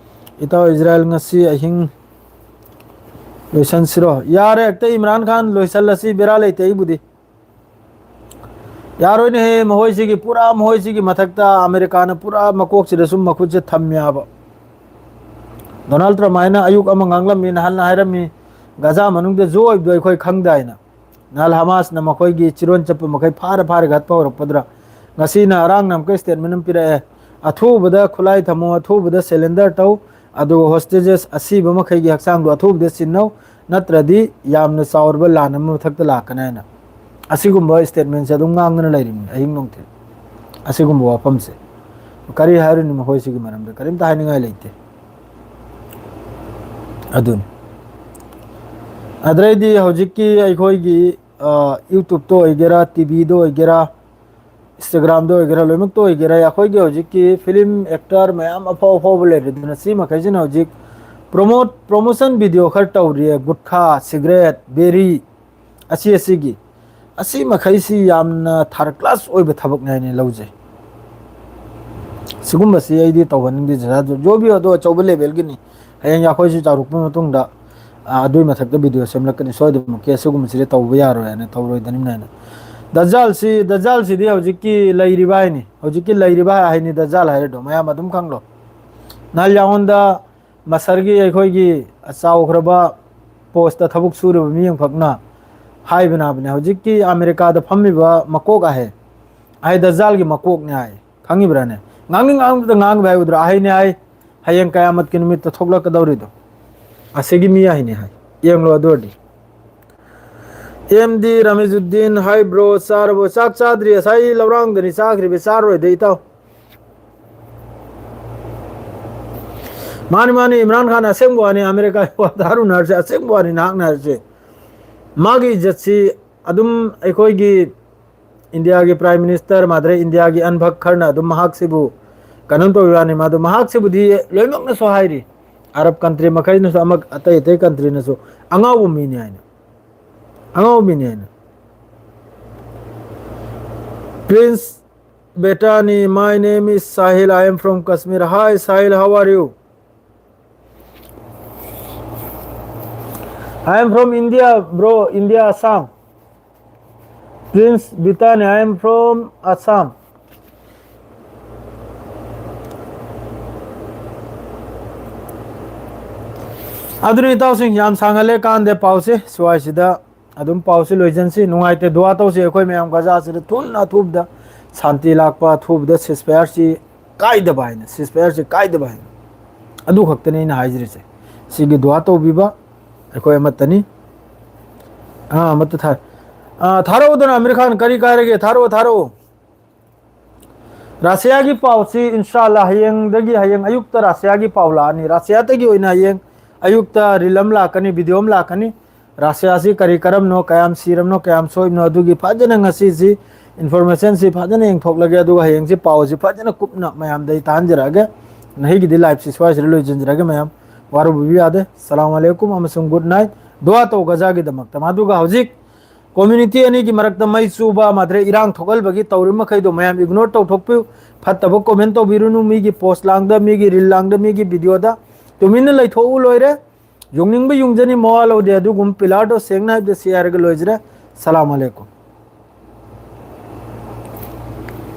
ꯏꯇꯥꯎ ꯏꯖꯔꯥꯏꯜ ꯉꯁꯤ ꯑꯍꯤꯡ ꯂꯣꯏꯁꯟꯁꯤꯔꯣ? ꯌꯥꯔꯦ, ꯍꯦꯛꯇ ꯏꯝꯔꯥꯟ ꯈꯥꯟ ꯂꯣꯏꯁꯜꯂꯁꯤ, ꯕꯦꯔꯥ ꯂꯩꯇꯦ ꯑꯩꯕꯨꯗꯤ꯫ ꯌꯥꯔꯣꯏꯅꯦꯍꯦ, ꯃꯈꯣꯏꯁꯤꯒꯤ ꯄꯨꯔꯥ, ꯃꯈꯣꯏꯁꯤꯒꯤ ꯃꯊꯛꯇ ꯑꯃꯦꯔꯤꯀꯥꯅ ꯄꯨꯔꯥ ꯃꯀꯣꯛꯁꯤꯗ ꯁꯨꯝ ꯃꯈꯨꯠꯁꯦ ꯊꯝꯃꯦ ꯍꯥꯏꯕ꯫ ꯗꯣꯅꯥꯜꯗ ꯇ꯭ꯔꯝꯞ ꯍꯥꯏꯅ ꯑꯌꯨꯛ ꯑꯃ ꯉꯥꯡꯂꯝꯃꯤ, ꯅꯍꯥꯟꯅ ꯍꯥꯏꯔꯝꯃꯤ, ꯒꯥꯖꯥ ꯃꯅꯨꯡꯗ ꯖꯣ ꯑꯣꯏꯕꯗꯣ ꯑꯩꯈꯣꯏ ꯈꯪꯗꯥꯏꯅ꯫ ꯅꯍꯥꯟ ꯍꯃꯥꯁꯅ ꯃꯈꯣꯏꯒꯤ ꯆꯤꯔꯣꯟ ꯆꯠꯄ ꯃꯈꯩ ꯐꯥꯔ ꯐꯥꯔꯒ ꯍꯥꯠꯄ ꯍꯧꯔꯛꯄꯗꯨꯗ, ꯉꯁꯤꯅ ꯑꯔꯥꯡꯅ ꯑꯃꯨꯛꯀ ꯁ꯭ꯇꯦꯠꯃꯦꯟ ꯑꯃ ꯄꯤꯔꯛꯑꯦ, "ꯑꯊꯨꯕꯗ ꯈꯨꯠꯂꯥꯏ ꯊꯝꯃꯣ, ꯑꯊꯨꯕꯗ ꯁꯦꯂꯦꯟꯗꯔ ꯇꯧ, ꯑꯗꯨꯒ ꯍꯣꯁꯇꯦꯖꯦꯁ ꯑꯁꯤꯕ ꯃꯈꯩꯒꯤ ꯍꯛꯆꯥꯡꯗꯣ ꯑꯊꯨꯕꯗ ꯁꯤꯟꯅꯧ, ꯅꯠꯇ꯭ꯔꯗꯤ ꯌꯥꯝꯅ ꯆꯥꯎꯔꯕ ꯂꯥꯟ ꯑꯃ ꯃꯊꯛꯇ ꯂꯥꯛꯀꯅꯤ" ꯍꯥꯏꯅ꯫ ꯑꯁꯤꯒꯨꯝꯕ ꯁ꯭ꯇꯦꯠꯃꯦꯟꯁꯦ ꯑꯗꯨꯝ ꯉꯥꯡꯗꯅ ꯂꯩꯔꯤꯕꯅꯤ ꯑꯍꯤꯡ ꯅꯨꯡꯊꯤꯜ꯫ ꯑꯁꯤꯒꯨꯝꯕ ꯋꯥꯐꯝꯁꯦ ꯀꯔꯤ ꯍꯥꯏꯔꯨꯅꯤ? ꯃꯈꯣꯏꯁꯤꯒꯤ ꯃꯔꯝꯗ ꯀꯔꯤꯝꯇ ꯍꯥꯏꯅꯤꯡꯉꯥꯏ ꯂꯩꯇꯦ꯫ ꯑꯗꯨꯅꯤ꯫ ꯑꯗꯩꯗꯤ ꯍꯧꯖꯤꯛꯀꯤ ꯑꯩꯈꯣꯏꯒꯤ, ꯑ, YouTube-ꯇ ꯑꯣꯏꯒꯦꯔꯥ, T V-ꯗ ꯑꯣꯏꯒꯦꯔꯥ, Instagram-ꯗ ꯑꯣꯏꯒꯦꯔꯥ, ꯂꯣꯏꯅꯃꯛꯇ ꯑꯣꯏꯒꯦꯔꯥ, ꯑꯩꯈꯣꯏꯒꯤ ꯍꯧꯖꯤꯛꯀꯤ film actor ꯃꯌꯥꯝ ꯑꯐꯥꯎ ꯑꯐꯥꯎꯕ ꯂꯩꯔꯦ, ꯑꯗꯨꯅ ꯁꯤ ꯃꯈꯩꯁꯤꯅ ꯍꯧꯖꯤꯛ promote, promotion video ꯈꯔ ꯇꯧꯔꯤꯌꯦ꯫ ꯒꯨꯠꯈꯥ, ꯁꯤꯒꯔꯦꯠ, ꯕꯦꯔꯤ, ꯑꯁꯤ ꯑꯁꯤꯒꯤ ꯑꯁꯤ ꯃꯈꯩꯁꯤ ꯌꯥꯝꯅ third class ꯑꯣꯏꯕ ꯊꯕꯛꯅꯤ ꯍꯥꯏꯅ ꯂꯧꯖꯩ꯫ ꯁꯤꯒꯨꯝꯕꯁꯤ ꯑꯩꯗꯤ ꯇꯧꯍꯟꯅꯤꯡꯗꯦ꯫ ꯖꯣ-, ꯖꯣꯕꯤ ꯑꯗꯣ ꯑꯆꯧꯕ level-ꯒꯤꯅꯤ꯫ ꯍꯌꯦꯡ ꯑꯩꯈꯣꯏꯁꯨ ꯆꯥꯎꯔꯛꯄ ꯃꯇꯨꯡꯗ, ꯑ, ꯑꯗꯨꯒꯤ ꯃꯊꯛꯇ video ꯁꯦꯝꯂꯛꯀꯅꯤ꯫ ꯁꯣꯏꯗꯅꯃꯛꯀꯤ ꯑꯁꯤꯒꯨꯝꯕꯁꯤꯗꯤ ꯇꯧꯕ ꯌꯥꯔꯣꯏ ꯍꯥꯏꯅ, ꯇꯧꯔꯣꯏꯗꯅꯤꯅ ꯍꯥꯏꯅ꯫ ꯗꯖꯥꯜꯁꯤ, ꯗꯖꯥꯜꯁꯤꯗꯤ ꯍꯧꯖꯤꯛꯀꯤ ꯂꯩꯔꯤꯕ ꯍꯥꯏꯅꯤ꯫ ꯍꯧꯖꯤꯛꯀꯤ ꯂꯩꯔꯤꯕ ꯍꯥꯏꯅꯤ ꯗꯖꯥꯜ ꯍꯥꯏꯔꯤꯗꯣ꯫ ꯃꯌꯥꯝ ꯑꯗꯨꯝ ꯈꯪꯂꯣ꯫ ꯅꯍꯥꯟ ꯌꯥꯉꯣꯟꯗ ꯃꯁꯔꯒꯤ ꯑꯩꯈꯣꯏꯒꯤ ꯆꯥꯎꯈ꯭ꯔꯕ post-ꯇ ꯊꯕꯛ ꯁꯨꯔꯤꯕ ꯃꯤ ꯑꯃꯈꯛꯅ ꯍꯥꯏꯕꯅ ꯍꯥꯏꯕꯅꯦ, ꯍꯧꯖꯤꯛꯀꯤ ꯑꯃꯦꯔꯤꯀꯥꯗ ꯐꯝꯃꯤꯕ ꯃꯀꯣꯛ ꯑꯍꯦ, ꯑꯍꯦ ꯗꯖꯥꯜꯒꯤ ꯃꯀꯣꯛꯅꯦ ꯍꯥꯏ꯫ ꯈꯪꯉꯤꯕ꯭ꯔꯥꯅꯦ? ꯉꯥꯡꯅꯤꯡ ꯉꯥꯡꯕꯗ ꯉꯥꯡꯕ ꯍꯥꯏ ꯎꯗ꯭ꯔꯥ? ꯑꯍꯩꯅꯦ ꯍꯥꯏ, ꯍꯌꯦꯡ ꯀꯌꯥꯃꯠꯀꯤ ꯅꯨꯃꯤꯠꯇ ꯊꯣꯛꯂꯛꯀꯗꯧꯔꯤꯗꯣ꯫ ꯑꯁꯤꯒꯤ ꯃꯤ ꯑꯍꯩꯅꯦ ꯍꯥꯏ꯫ ꯌꯦꯡꯂꯣ ꯑꯗꯨ ꯑꯣꯏꯔꯗꯤ꯫ M D Ramizuddin, hi bro, ꯆꯥꯔꯕꯣ? ꯆꯥꯛ ꯆꯥꯗ꯭ꯔꯤ, ꯉꯁꯥꯏ ꯂꯧꯔꯥꯡꯗꯅꯤ ꯆꯥꯈ꯭ꯔꯤꯕ, ꯆꯥꯔꯣꯏꯗ ꯏꯇꯥꯎ꯫ ꯃꯥꯅꯤ, ꯃꯥꯅꯤ, ꯏꯝꯔꯥꯟ ꯈꯥꯟ, ꯑꯁꯦꯡꯕ ꯋꯥꯅꯤ, ꯑꯃꯦꯔꯤꯀꯥꯒꯤ ꯋꯥ ꯊꯥꯔꯨꯅꯔꯁꯦ, ꯑꯁꯦꯡꯕ ꯋꯥꯅꯤ ꯅꯍꯥꯛꯅ ꯍꯥꯏꯔꯤꯁꯦ꯫ ꯃꯥꯒꯤ ꯏꯖꯠꯁꯤ ꯑꯗꯨꯝ ꯑꯩꯈꯣꯏꯒꯤ ꯏꯟꯗꯤꯌꯥꯒꯤ Prime Minister, ꯃꯥꯗꯔ ꯏꯟꯗꯤꯌꯥꯒꯤ ꯑꯟꯚꯛ ꯈꯔꯅ ꯑꯗꯨꯝ ꯃꯍꯥꯛꯁꯤꯕꯨ ꯀꯩꯅꯣꯝ ꯇꯧꯕ ꯋꯥꯅꯤ, ꯃꯥꯗꯣ ꯃꯍꯥꯛꯁꯤꯕꯨꯗꯤ ꯂꯣꯏꯅꯃꯛꯅꯁꯨ ꯍꯥꯏꯔꯤ, ꯑꯔꯕ country ꯃꯈꯩꯅꯁꯨ, ꯑꯃ ꯑꯇꯩ ꯑꯇꯩ country-ꯅꯁꯨ ꯑꯉꯥꯎꯕ ꯃꯤꯅꯤ ꯍꯥꯏꯅ, ꯑꯉꯥꯎꯕ ꯃꯤꯅꯤ ꯍꯥꯏꯅ꯫ Prince Betani, my name is Sahil, I am from Kashmir. Hi Sahil, how are you? I am from India, bro, India, Assam. Prince Bitani, I am from Assam. ꯑꯗꯨꯅ ꯏꯇꯥꯎꯁꯤꯡ, ꯌꯥꯝ ꯁꯥꯡꯍꯜꯂꯦ ꯀꯥꯟꯗꯦ ꯄꯥꯎꯁꯦ, ꯁ꯭ꯋꯥꯏꯁꯤꯗ ꯑꯗꯨꯝ ꯄꯥꯎꯁꯦ ꯂꯣꯏꯁꯤꯟꯁꯤ꯫ ꯅꯨꯡꯉꯥꯏꯇꯦ, ꯗꯨꯋꯥ ꯇꯧꯁꯤ꯫ ꯑꯩꯈꯣꯏ ꯃꯌꯥꯝ ꯒꯖꯥꯁꯤꯗ ꯊꯨꯅ ꯑꯊꯨꯕꯗ ꯁꯥꯟꯇꯤ ꯂꯥꯛꯄ, ꯑꯊꯨꯕꯗ ceasefire-ꯁꯤ ꯀꯥꯏꯗꯕ ꯍꯥꯏꯅ, ceasefire-ꯁꯤ ꯀꯥꯏꯗꯕ ꯍꯥꯏꯅ꯫ ꯑꯗꯨ ꯈꯛꯇꯅꯤ ꯑꯩꯅ ꯍꯥꯏꯖꯔꯤꯁꯦ꯫ ꯁꯤꯒꯤ ꯗꯨꯋꯥ ꯇꯧꯕꯤꯕ ꯑꯩꯈꯣꯏ ꯑꯃꯠꯇꯅꯤ꯫ ꯑꯥ, ꯑꯃꯠꯇ ꯊꯥ-, ꯑꯥ, ꯊꯥꯔꯛꯎꯗꯅ, ꯑꯃꯤꯔ ꯈꯥꯟ, ꯀꯔꯤ ꯀꯥꯏꯔꯒꯦ? ꯊꯥꯔꯛꯑꯣ, ꯊꯥꯔꯛꯑꯣ꯫ ꯔꯁꯤꯌꯥꯒꯤ ꯄꯥꯎꯁꯤ, ꯏꯟꯁꯥꯜꯂꯥ, ꯍꯌꯦꯡꯗꯒꯤ, ꯍꯌꯦꯡ ꯑꯌꯨꯛꯇ ꯔꯁꯤꯌꯥꯒꯤ ꯄꯥꯎ ꯂꯥꯛꯑꯅꯤ꯫ ꯔꯁꯤꯌꯥꯗꯒꯤ ꯑꯣꯏꯅ ꯍꯌꯦꯡ ꯑꯌꯨꯛꯇ reel ꯑꯃ ꯂꯥꯛꯀꯅꯤ, video ꯑꯃ ꯂꯥꯛꯀꯅꯤ꯫ ꯔꯁꯤꯌꯥꯁꯤ ꯀꯔꯤ ꯀꯔꯝꯅꯣ, ꯀꯌꯥꯝ ꯁꯤꯔꯝꯅꯣ, ꯀꯌꯥꯝ ꯁꯣꯛꯏꯕꯅꯣ, ꯑꯗꯨꯒꯤ ꯐꯖꯅ ꯉꯁꯤꯁꯤ informationꯁꯤ ꯐꯖꯅ ꯌꯦꯡꯊꯣꯛꯂꯒꯦ, ꯑꯗꯨꯒ ꯍꯌꯦꯡꯁꯤ ꯄꯥꯎꯁꯤ ꯐꯖꯅ ꯀꯨꯞꯅ ꯃꯌꯥꯝꯗ ꯑꯩ ꯇꯥꯍꯟꯖꯔꯛꯑꯒꯦ꯫ ꯉꯁꯤꯒꯤꯗꯤ liveꯁꯤ ꯁ꯭ꯋꯥꯏꯁꯤꯗ ꯂꯣꯏꯁꯤꯟꯖꯔꯒꯦ꯫ ꯃꯌꯥꯝ ꯋꯥꯔꯧꯕꯤꯕ ꯌꯥꯗꯦ꯫ ꯁꯂꯥꯝ ꯑꯂꯩꯀꯨꯝ ꯑꯃꯁꯨꯡ good night꯫ ꯗꯨꯋꯥ ꯇꯧ ꯒꯖꯥꯒꯤꯗꯃꯛꯇ꯫ ꯑꯗꯨꯒ ꯍꯧꯖꯤꯛ community ꯑꯅꯤꯒꯤ ꯃꯔꯛꯇ ꯃꯩ ꯆꯨꯕ, ꯃꯥꯗ꯭ꯔꯦ ꯏꯔꯥꯡ ꯊꯣꯛꯍꯟꯕꯒꯤ ꯇꯧꯔꯤ ꯃꯈꯩꯗꯣ ꯃꯌꯥꯝ ignore ꯇꯧꯊꯣꯛꯄꯤꯌꯨ꯫ ꯐꯠꯇꯕ comment ꯇꯧꯕꯤꯔꯨꯅꯨ꯫ ꯃꯤꯒꯤ post ꯂꯥꯡꯗ, ꯃꯤꯒꯤ reel ꯂꯥꯡꯗ, ꯃꯤꯒꯤ videoꯗ ꯇꯨꯃꯤꯟꯅ ꯂꯩꯊꯣꯛꯎ, ꯂꯣꯏꯔꯦ꯫ ꯌꯨꯡꯅꯤꯡꯕ ꯌꯨꯡꯖꯅꯤ, ꯃꯋꯥ ꯂꯧꯗꯦ꯫ ꯑꯗꯨꯒꯨꯝꯕ pillarꯗꯣ ꯁꯦꯡꯅ ꯍꯥꯏꯕꯗ ꯁꯤ ꯍꯥꯏꯔꯒ ꯂꯣꯏꯖꯔꯦ꯫ ꯁꯂꯥꯝ ꯑꯂꯩꯀꯨꯝ꯫